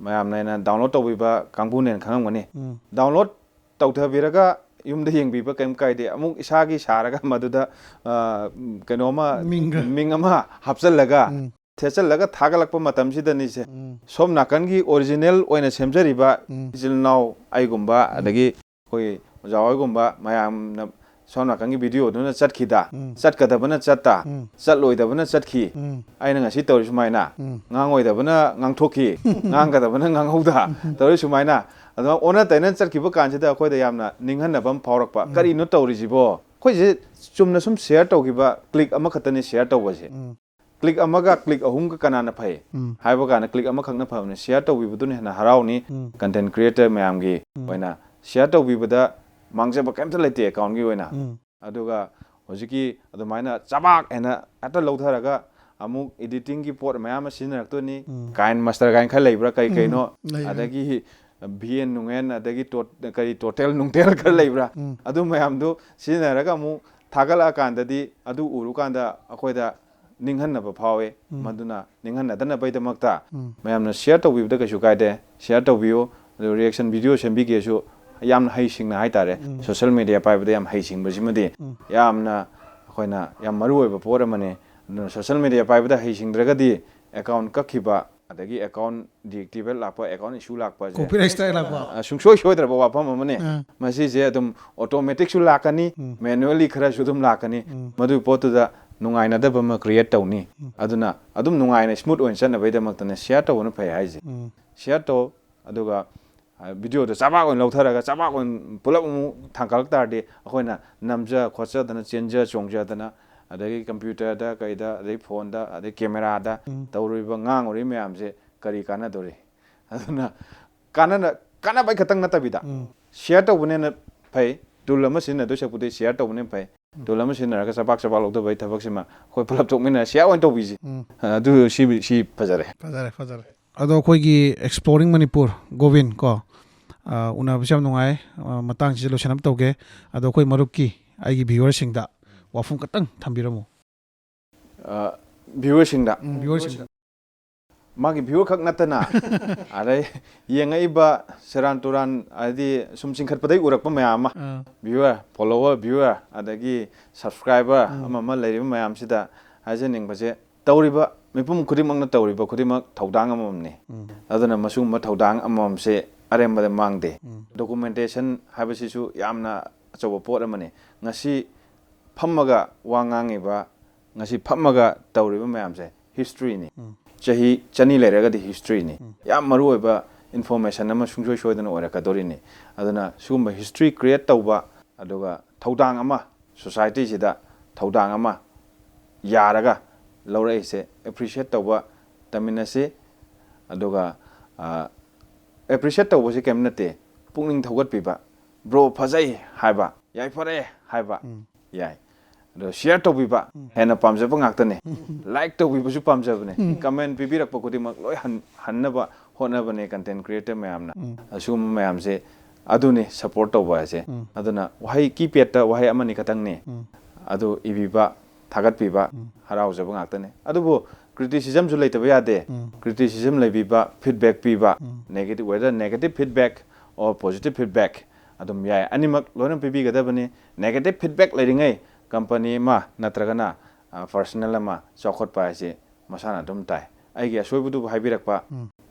ꯃꯌꯥꯝꯅ ꯑꯩꯅ ꯗꯥꯎꯟꯂꯣꯗ ꯇꯧꯕꯤꯕ ꯀꯥꯡꯕꯨꯅ ꯍꯦꯟꯅ ꯈꯪꯉꯝꯒꯅꯤ꯫ ꯎꯝ. ꯗꯥꯎꯟꯂꯣꯗ ꯇꯧꯊꯕꯤꯔꯒ ꯌꯨꯝꯗ ꯌꯦꯡꯕꯤꯕ ꯀꯩꯝ ꯀꯥꯏꯗꯦ꯫ ꯑꯃꯨꯛ ꯏꯁꯥꯒꯤ ꯁꯥꯔꯒ ꯃꯗꯨꯗ, ꯑ, ꯀꯩꯅꯣꯃ, ꯃꯤꯡꯒ. ꯃꯤꯡ ꯑꯃ ꯍꯥꯞꯆꯜꯂꯒ, ꯎꯝ. ꯊꯦꯠꯆꯜꯂꯒ ꯊꯥꯒꯠꯂꯛꯄ ꯃꯇꯝꯁꯤꯗꯅꯤꯁꯦ꯫ ꯎꯝ. ꯁꯣꯝ ꯅꯥꯀꯟꯒꯤ ꯑꯣꯔꯤꯖꯤꯅꯦꯜ ꯑꯣꯏꯅ ꯁꯦꯝꯖꯔꯤꯕ ꯎꯝ. ꯏꯆꯤꯜ ꯏꯅꯥꯎ ꯑꯩꯒꯨꯝꯕ, ꯑꯗꯒꯤ ꯑꯩꯈꯣꯏ ꯑꯣꯖꯥ ꯍꯣꯏꯒꯨꯝꯕ ꯃꯌꯥꯝꯅ ꯁꯣꯝ ꯅꯥꯀꯟꯒꯤ ꯚꯤꯗꯤꯑꯣꯗꯨꯅ ꯆꯠꯈꯤꯗ, ꯎꯝ. ꯆꯠꯀꯗꯕꯅ ꯆꯠꯇ, ꯎꯝ. ꯆꯠꯂꯣꯏꯗꯕꯅ ꯆꯠꯈꯤ, ꯎꯝ. ꯑꯩꯅ ꯉꯁꯤ ꯇꯧꯔꯤ ꯁꯨꯃꯥꯏꯅ, ꯎꯝ. ꯉꯥꯡꯉꯣꯏꯗꯕꯅ ꯉꯥꯡꯊꯣꯛꯈꯤ, ꯉꯥꯡꯒꯗꯕꯅ ꯉꯥꯡꯍꯧꯗ, ꯇꯧꯔꯤ ꯁꯨꯃꯥꯏꯅ꯫ ꯑꯗꯨꯃꯥꯏꯅ ꯑꯣꯟꯅ ꯇꯩꯅ ꯆꯠꯈꯤꯕ ꯀꯥꯟꯁꯤꯗ ꯑꯩꯈꯣꯏꯗ ꯌꯥꯝꯅ ꯅꯤꯡꯍꯟꯅꯕ ꯑꯃ ꯐꯥꯎꯔꯛꯄ꯫ ꯎꯝ. ꯀꯔꯤꯅꯣ ꯇꯧꯔꯤꯁꯤꯕꯣ? ꯑꯩꯈꯣꯏꯁꯦ ꯆꯨꯝꯅ ꯁꯨꯝ ꯁꯤꯌꯔ ꯇꯧꯈꯤꯕ ꯀ꯭ꯂꯤꯛ ꯑꯃꯈꯛꯇꯅꯤ ꯁꯤꯌꯔ ꯇꯧꯕꯁꯦ꯫ ꯎꯝ. ꯀ꯭ꯂꯤꯛ ꯑꯃꯒ ꯀ꯭ꯂꯤꯛ ꯑꯍꯨꯝꯒ ꯀꯅꯥꯅ ꯐꯩ ꯎꯝ. ꯍꯥꯏꯕ ꯀꯥꯟꯗ ꯀ꯭ꯂꯤꯛ ꯑꯃꯈꯛꯅ ꯐꯕꯅꯤ꯫ ꯁꯤꯌꯔ ꯇꯧꯕꯤꯕꯗꯨꯅ ꯍꯦꯟꯅ ꯍꯔꯥꯎꯅꯤ꯫ ꯎꯝ. ꯀꯟꯇꯦꯟ ꯀ꯭ꯔꯤꯌꯦꯇꯔ ꯃꯌꯥꯝꯒꯤ ꯎꯝ. ꯑꯣꯏꯅ ꯁꯤꯌꯔ ꯇꯧꯕꯤꯕꯗ ꯃꯥꯡꯖꯕ ꯀꯩꯝꯇ ꯂꯩꯇꯦ ꯑꯦꯀꯥꯎꯟꯒꯤ ꯑꯣꯏꯅ꯫ ꯎꯝ. ꯑꯗꯨꯒ ꯍꯧꯖꯤꯛꯀꯤ ꯑꯗꯨꯃꯥꯏꯅ ꯆꯕꯥꯛ ꯍꯥꯏꯅ ꯍꯦꯛꯇ ꯂꯧꯊꯔꯒ ꯑꯃꯨꯛ ꯏꯗꯤꯇꯤꯡꯒꯤ ꯄꯣꯠ ꯃꯌꯥꯝ ꯑꯃ ꯁꯤꯖꯤꯟꯅꯔꯛꯇꯣꯏꯅꯤ꯫ ꯎꯝ. ꯀꯥꯏꯟ ꯃꯥꯁꯇꯔ ꯀꯥꯏꯅ ꯈꯔ ꯂꯩꯕ꯭ꯔꯥ, ꯀꯩ ꯎꯝ. ꯀꯩꯅꯣ, ꯂꯩ, ꯂꯩ. ꯑꯗꯒꯤ ꯚꯤ ꯑꯦꯟ ꯅꯨꯡ ꯑꯦꯟ, ꯑꯗꯒꯤ ꯇꯣ-, ꯀꯔꯤ ꯇꯣꯇꯦꯜ ꯅꯨꯡꯇꯦꯜ ꯈꯔ ꯂꯩꯕ꯭ꯔꯥ, ꯎꯝ. ꯑꯗꯨ ꯃꯌꯥꯝꯗꯨ ꯁꯤꯖꯤꯟꯅꯔꯒ ꯑꯃꯨꯛ ꯊꯥꯒꯠꯂꯛꯑꯀꯥꯟꯗꯗꯤ ꯑꯗꯨ ꯎꯔꯨꯀꯥꯟꯗ ꯑꯩꯈꯣꯏꯗ ꯅꯤꯡꯍꯟꯅꯕ ꯐꯥꯎꯋꯦ꯫ ꯎꯝ. ꯃꯗꯨꯅ ꯅꯤꯡꯍꯟꯅꯗꯅꯕꯒꯤꯗꯃꯛꯇ ꯎꯝ. ꯃꯌꯥꯝꯅ ꯁꯤꯌꯔ ꯇꯧꯕꯤꯕꯗ ꯀꯩꯁꯨ ꯀꯥꯏꯗꯦ, ꯁꯤꯌꯔ ꯇꯧꯕꯤꯌꯨ꯫ ꯑꯗꯨ ꯔꯤꯌꯦꯛꯁꯟ ꯚꯤꯗꯤꯑꯣ ꯁꯦꯝꯕꯤꯒꯦꯁꯨ ꯌꯥꯝꯅ ꯍꯩꯁꯤꯡꯅ ꯍꯥꯏꯇꯥꯔꯦ, ꯁꯣꯁꯦꯜ ꯃꯦꯗꯤꯌꯥ ꯄꯥꯏꯕꯗ ꯌꯥꯝ ꯍꯩꯁꯤꯡꯕꯁꯤꯃꯗꯤ ꯌꯥꯝꯅ ꯑꯩꯈꯣꯏꯅ ꯌꯥꯝ ꯃꯔꯨ ꯑꯣꯏꯕ ꯄꯣꯠ ꯑꯃꯅꯤ꯫ ꯑꯗꯨꯅ ꯁꯣꯁꯦꯜ ꯃꯦꯗꯤꯌꯥ ꯄꯥꯏꯕꯗ ꯍꯩꯁꯤꯡꯗ꯭ꯔꯒꯗꯤ ꯑꯦꯀꯥꯎꯟ ꯀꯛꯈꯤꯕ, ꯑꯗꯒꯤ ꯑꯦꯀꯥꯎꯟ ꯗꯤꯑꯦꯛꯇꯤꯚꯦꯠ ꯂꯥꯛꯄ, ꯑꯦꯀꯥꯎꯟ ꯏꯁꯨ ꯂꯥꯛꯄꯁꯦ ꯀꯣꯄꯤꯔꯥꯏꯠ ꯁ꯭ꯇ꯭ꯔꯥꯏꯛ ꯂꯥꯛꯄ꯫ ꯑ, ꯁꯨꯡꯁꯣꯏ ꯁꯣꯏꯗ꯭ꯔꯕ ꯋꯥꯐꯝ ꯑꯃꯅꯤ꯫ ꯑꯥ꯫ ꯃꯁꯤꯁꯦ ꯑꯗꯨꯝ ꯑꯣꯇꯣꯃꯦꯇꯤꯛꯁꯨ ꯂꯥꯛꯀꯅꯤ, ꯃꯦꯅꯨꯑꯦꯜꯂꯤ ꯈꯔꯁꯨ ꯑꯗꯨꯝ ꯂꯥꯛꯀꯅꯤ꯫ ꯃꯗꯨꯒꯤ ꯄꯣꯠꯇꯨꯗ ꯅꯨꯡꯉꯥꯏꯅꯗꯕ ꯑꯃ ꯀ꯭ꯔꯤꯌꯦꯠ ꯇꯧꯅꯤ꯫ ꯑꯗꯨꯅ ꯑꯗꯨꯝ ꯅꯨꯡꯉꯥꯏꯅ ꯁ꯭ꯃꯨꯠ ꯑꯣꯏꯅ ꯆꯠꯅꯕꯒꯤꯗꯃꯛꯇꯅꯦ ꯁꯤꯌꯥꯔ ꯇꯧꯕꯅ ꯐꯩ ꯍꯥꯏꯁꯦ꯫ ꯁꯤꯌꯥꯔ ꯇꯧ, ꯑꯗꯨꯒ ꯚꯤꯗꯤꯑꯣꯗꯣ ꯆꯥꯕꯥꯛ ꯑꯣꯏꯅ ꯂꯧꯊꯔꯒ ꯆꯥꯕꯥꯛ ꯑꯣꯏꯅ ꯄꯨꯂꯞ ꯑꯃꯨꯛ ꯊꯥꯡꯒꯠꯂꯛ ꯇꯥꯔꯗꯤ ꯑꯩꯈꯣꯏꯅ ꯅꯝꯖ ꯈꯣꯠꯆꯗꯅ, ꯆꯦꯟꯖ ꯆꯣꯡꯖꯗꯅ, ꯑꯗꯒꯤ ꯀꯝꯄ꯭ꯌꯨꯇꯔꯗ, ꯀꯩꯗ, ꯑꯗꯩ ꯐꯣꯟꯗ, ꯑꯗꯩ ꯀꯦꯃꯦꯔꯥꯗ ꯇꯧꯔꯨꯔꯤꯕ, ꯉꯥꯡꯉꯨꯔꯤꯕ ꯃꯌꯥꯝꯁꯦ ꯀꯔꯤ ꯀꯥꯟꯅꯗꯣꯔꯤ? ꯑꯗꯨꯅ ꯀꯥꯟꯅꯅ ꯀꯥꯟꯅꯕꯩ ꯈꯛꯇꯪ ꯅꯠꯇꯕꯤꯗ, ꯁꯤꯌꯥꯔ ꯇꯧꯕꯅ ꯍꯦꯟꯅ ꯐꯩ꯫ ꯇꯨꯜ ꯑꯃ ꯁꯤꯖꯤꯟꯅꯗꯣꯏ ꯁꯔꯨꯛꯄꯨꯗꯤ ꯁꯤꯌꯥꯔ ꯇꯧꯕꯅ ꯍꯦꯟꯅ ꯐꯩ꯫ ꯇꯨꯜ ꯑꯃ ꯁꯤꯖꯤꯟꯅꯔꯒ ꯆꯕꯥꯛ ꯆꯕꯥꯛ ꯂꯧꯊꯕꯒꯤ ꯊꯕꯛꯁꯤꯃ ꯑꯩꯈꯣꯏ ꯄꯨꯂꯞ ꯊꯣꯛꯃꯤꯟꯅꯔ ꯁꯤꯌꯥꯔ ꯑꯣꯏꯅ ꯇꯧꯕꯤꯁꯤ꯫ ꯑꯗꯨ ꯁꯤ ꯁꯤ ꯐꯖꯔꯦ꯫ ꯐꯖꯔꯦ, ꯐꯖꯔꯦ꯫ ꯑꯗꯣ ꯑꯩꯈꯣꯏꯒꯤ Exploring Manipur ꯒꯣꯕꯤꯟ ꯀꯣ, ꯑ, ꯎꯅꯕꯁꯨ ꯌꯥꯝ ꯅꯨꯡꯉꯥꯏ꯫ ꯑ, ꯃꯇꯥꯡꯁꯤꯗ ꯂꯣꯏꯁꯤꯟꯅꯕ ꯇꯧꯒꯦ꯫ ꯑꯗꯣ ꯑꯩꯈꯣꯏ ꯃꯔꯨꯞꯀꯤ, ꯑꯩꯒꯤ ꯚ꯭ꯌꯨꯋꯔꯁꯤꯡꯗ ꯋꯥꯐꯝ ꯈꯛꯇꯪ ꯊꯝꯕꯤꯔꯝꯃꯨ꯫ ꯑ, ꯚ꯭ꯌꯨꯋꯔꯁꯤꯡꯗ ꯎꯝ, ꯚ꯭ꯌꯨꯋꯔꯁꯤꯡꯗ꯫ ꯃꯥꯒꯤ ꯚ꯭ꯌꯨꯋꯔ ꯈꯛ ꯅꯠꯇꯅ ꯑꯗꯩ ꯌꯦꯡꯉꯛꯏꯕ ꯁꯦꯔꯥꯟ ꯇꯨꯔꯥꯟ, ꯍꯥꯏꯗꯤ ꯁꯨꯝ ꯆꯤꯡꯈꯠꯄꯗꯩ ꯎꯔꯛꯄ ꯃꯌꯥꯝ ꯑꯃ, ꯑꯥ꯫ ꯚ꯭ꯌꯨꯋꯔ, ꯐꯣꯂꯣꯋꯔ, ꯚ꯭ꯌꯨꯋꯔ, ꯑꯗꯒꯤ ꯁꯕꯁꯀ꯭ꯔꯥꯏꯕꯔ ꯑꯃ ꯑꯃ ꯂꯩꯔꯤꯕ ꯃꯌꯥꯝꯁꯤꯗ ꯍꯥꯏꯖꯅꯤꯡꯕꯁꯦ, ꯇꯧꯔꯤꯕ ꯃꯤꯄꯨꯝ ꯈꯨꯗꯤꯡꯃꯛꯅ ꯇꯧꯔꯤꯕ ꯈꯨꯗꯤꯡꯃꯛ ꯊꯧꯗꯥꯡ ꯑꯃꯃꯝꯅꯤ꯫ ꯑꯗꯨꯅ ꯃꯁꯤꯒꯨꯝꯕ ꯊꯧꯗꯥꯡ ꯑꯃꯃꯝꯁꯦ ꯑꯔꯦꯝꯕꯗ ꯃꯥꯡꯗꯦ꯫ ꯗꯣꯀꯨꯃꯦꯟꯇꯦꯁꯟ ꯍꯥꯏꯕꯁꯤꯁꯨ ꯌꯥꯝꯅ ꯑꯆꯧꯕ ꯄꯣꯠ ꯑꯃꯅꯤ꯫ ꯉꯁꯤ ꯐꯝꯃꯒ ꯋꯥ ꯉꯥꯡꯉꯤꯕ, ꯉꯁꯤ ꯐꯝꯃꯒ ꯇꯧꯔꯤꯕ ꯃꯌꯥꯝꯁꯦ ꯍꯤꯁꯇ꯭ꯔꯤꯅꯤ꯫ ꯆꯍꯤ ꯆꯅꯤ ꯂꯩꯔꯒꯗꯤ ꯍꯤꯁꯇ꯭ꯔꯤꯅꯤ꯫ ꯌꯥꯝ ꯃꯔꯨꯑꯣꯏꯕ ꯏꯟꯐꯣꯔꯃꯦꯁꯟ ꯑꯃ ꯁꯨꯡꯁꯣꯏ ꯁꯣꯏꯗꯅ ꯑꯣꯏꯔꯛꯀꯗꯣꯔꯤꯅꯤ꯫ ꯑꯗꯨꯅ ꯁꯤꯒꯨꯝꯕ ꯍꯤꯁꯇ꯭ꯔꯤ ꯀ꯭ꯔꯤꯌꯦꯠ ꯇꯧꯕ, ꯑꯗꯨꯒ ꯊꯧꯗꯥꯡ ꯑꯃ, ꯁꯣꯁꯥꯏꯇꯤꯁꯤꯗ ꯊꯧꯗꯥꯡ ꯑꯃ ꯌꯥꯔꯒ ꯂꯧꯔꯛꯏꯁꯦ ꯑꯦꯄ꯭ꯔꯤꯁꯤꯌꯦꯠ ꯇꯧꯕ ꯇꯝꯃꯤꯟꯅꯁꯤ꯫ ꯑꯗꯨꯒ, ꯑ, ꯑꯦꯄ꯭ꯔꯤꯁꯤꯌꯦꯠ ꯇꯧꯕꯁꯤ ꯀꯔꯤꯝ ꯅꯠꯇꯦ, ꯄꯨꯛꯅꯤꯡ ꯊꯧꯒꯠꯄꯤꯕ, "ꯕ꯭ꯔꯣ ꯐꯖꯩ" ꯍꯥꯏꯕ, "ꯌꯥꯏꯐꯔꯦ" ꯍꯥꯏꯕ, ꯌꯥꯏ꯫ ꯑꯗꯣ ꯁꯤꯌꯥꯔ ꯇꯧꯕꯤꯕ ꯍꯦꯟꯅ ꯄꯥꯝꯖꯕ ꯉꯥꯛꯇꯅꯤ꯫ ꯂꯥꯏꯛ ꯇꯧꯕꯤꯕꯁꯨ ꯄꯥꯝꯖꯕꯅꯤ꯫ ꯀꯃꯦꯟ ꯄꯤꯕꯤꯔꯛꯄ ꯈꯨꯗꯤꯡꯃꯛ ꯂꯣꯏ ꯍꯟ-, ꯍꯟꯅꯕ ꯍꯣꯠꯅꯕꯅꯦ ꯀꯟꯇꯦꯟ ꯀ꯭ꯔꯤꯌꯦꯇꯔ ꯃꯌꯥꯝꯅ꯫ ꯑꯁꯤꯒꯨꯝꯕ ꯃꯌꯥꯝꯁꯦ ꯑꯗꯨꯅꯤ ꯁꯄꯣꯔꯠ ꯇꯧꯕ ꯍꯥꯏꯁꯦ꯫ ꯑꯗꯨꯅ ꯋꯥꯍꯩ ꯀꯤꯄꯦꯗꯇ ꯋꯥꯍꯩ ꯑꯃꯅꯤ ꯈꯛꯇꯪꯅꯤ꯫ ꯑꯗꯨ ꯏꯕꯤꯕ, ꯊꯥꯒꯠꯄꯤꯕ, ꯍꯔꯥꯎꯖꯕ ꯉꯥꯛꯇꯅꯤ꯫ ꯑꯗꯨꯕꯨ ꯀ꯭ꯔꯤꯇꯤꯁꯤꯖꯝꯁꯨ ꯂꯩꯇꯕ ꯌꯥꯗꯦ꯫ ꯀ꯭ꯔꯤꯇꯤꯁꯤꯖꯝ ꯂꯩꯕꯤꯕ, ꯐꯤꯗꯕꯦꯛ ꯄꯤꯕ, negative, whether negative feedback or positive feedback, ꯑꯗꯨꯝ ꯌꯥꯏ, ꯑꯅꯤꯃꯛ ꯂꯣꯏꯅ ꯄꯤꯕꯤꯒꯗꯕꯅꯤ꯫ Negative feedback ꯂꯩꯔꯤꯉꯩ company ꯑꯃ ꯅꯠꯇ꯭ꯔꯒꯅ personal ꯑꯃ ꯆꯥꯎꯈꯠꯄ ꯍꯥꯏꯁꯦ ꯃꯁꯥꯅ ꯑꯗꯨꯝ ꯇꯥꯏ꯫ ꯑꯩꯒꯤ ꯑꯁꯣꯏꯕꯗꯨꯕꯨ ꯍꯥꯏꯕꯤꯔꯛꯄ,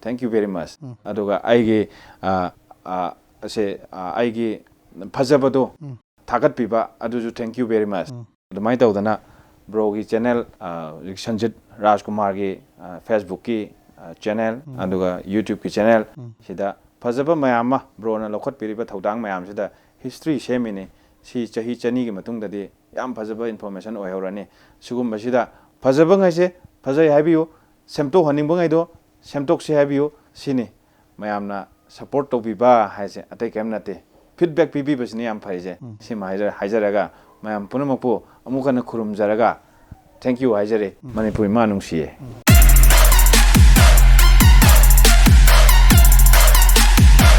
thank you very much꯫ ꯑꯗꯨꯒ ꯑꯩꯒꯤ ꯑ, ꯑ, ꯁꯦ ꯑ, ꯑꯩꯒꯤ ꯐꯖꯕꯗꯣ ꯊꯥꯒꯠꯄꯤꯕ, ꯑꯗꯨꯁꯨ thank you very much꯫ ꯑꯗꯨꯃꯥꯏꯅ ꯇꯧꯗꯅ broꯒꯤ channel, ꯑ, ꯍꯧꯖꯤꯛ ꯁꯟꯖꯤꯠ ꯔꯥꯖꯀꯨꯃꯥꯔꯒꯤ, ꯑ, Facebookꯀꯤ, ꯑ, channel, ꯑꯗꯨꯒ YouTubeꯀꯤ channel ꯁꯤꯗ ꯐꯖꯕ ꯃꯌꯥꯝ ꯑꯃ broꯅ ꯂꯧꯈꯠꯄꯤꯔꯤꯕ ꯊꯧꯗꯥꯡ ꯃꯌꯥꯝꯁꯤꯗ history ꯁꯦꯝꯃꯤꯅꯤ꯫ ꯁꯤ ꯆꯍꯤ ꯆꯅꯤꯒꯤ ꯃꯇꯨꯡꯗꯗꯤ ꯌꯥꯝ ꯐꯖꯕ information ꯑꯣꯏꯍꯧꯔꯅꯤ꯫ ꯁꯤꯒꯨꯝꯕꯁꯤꯗ ꯐꯖꯕꯉꯩꯁꯦ ꯐꯖꯩ ꯍꯥꯏꯕꯤꯌꯨ, ꯁꯦꯝꯗꯣꯛꯍꯟꯅꯤꯡꯕꯉꯩꯗꯣ ꯁꯦꯝꯗꯣꯛꯁꯦ ꯍꯥꯏꯕꯤꯌꯨ꯫ ꯁꯤꯅꯤ ꯃꯌꯥꯝꯅ support ꯇꯧꯕꯤꯕ ꯍꯥꯏꯁꯦ, ꯑꯇꯩ ꯀꯔꯤꯝ ꯅꯠꯇꯦ꯫ Feedback ꯄꯤꯕꯤꯕꯁꯤꯅ ꯌꯥꯝ ꯐꯔꯤꯁꯦ꯫ ꯁꯤꯃ ꯍꯥꯏꯖ-, ꯍꯥꯏꯖꯔꯒ ꯃꯌꯥꯝ ꯄꯨꯝꯅꯃꯛꯄꯨ ꯑꯃꯨꯛ ꯍꯟꯅ ꯈꯨꯔꯨꯝꯖꯔꯒ thank you ꯍꯥꯏꯖꯔꯤ꯫ ꯃꯅꯤꯄꯨꯔ ꯏꯃꯥ ꯅꯨꯡꯁꯤꯌꯦ꯫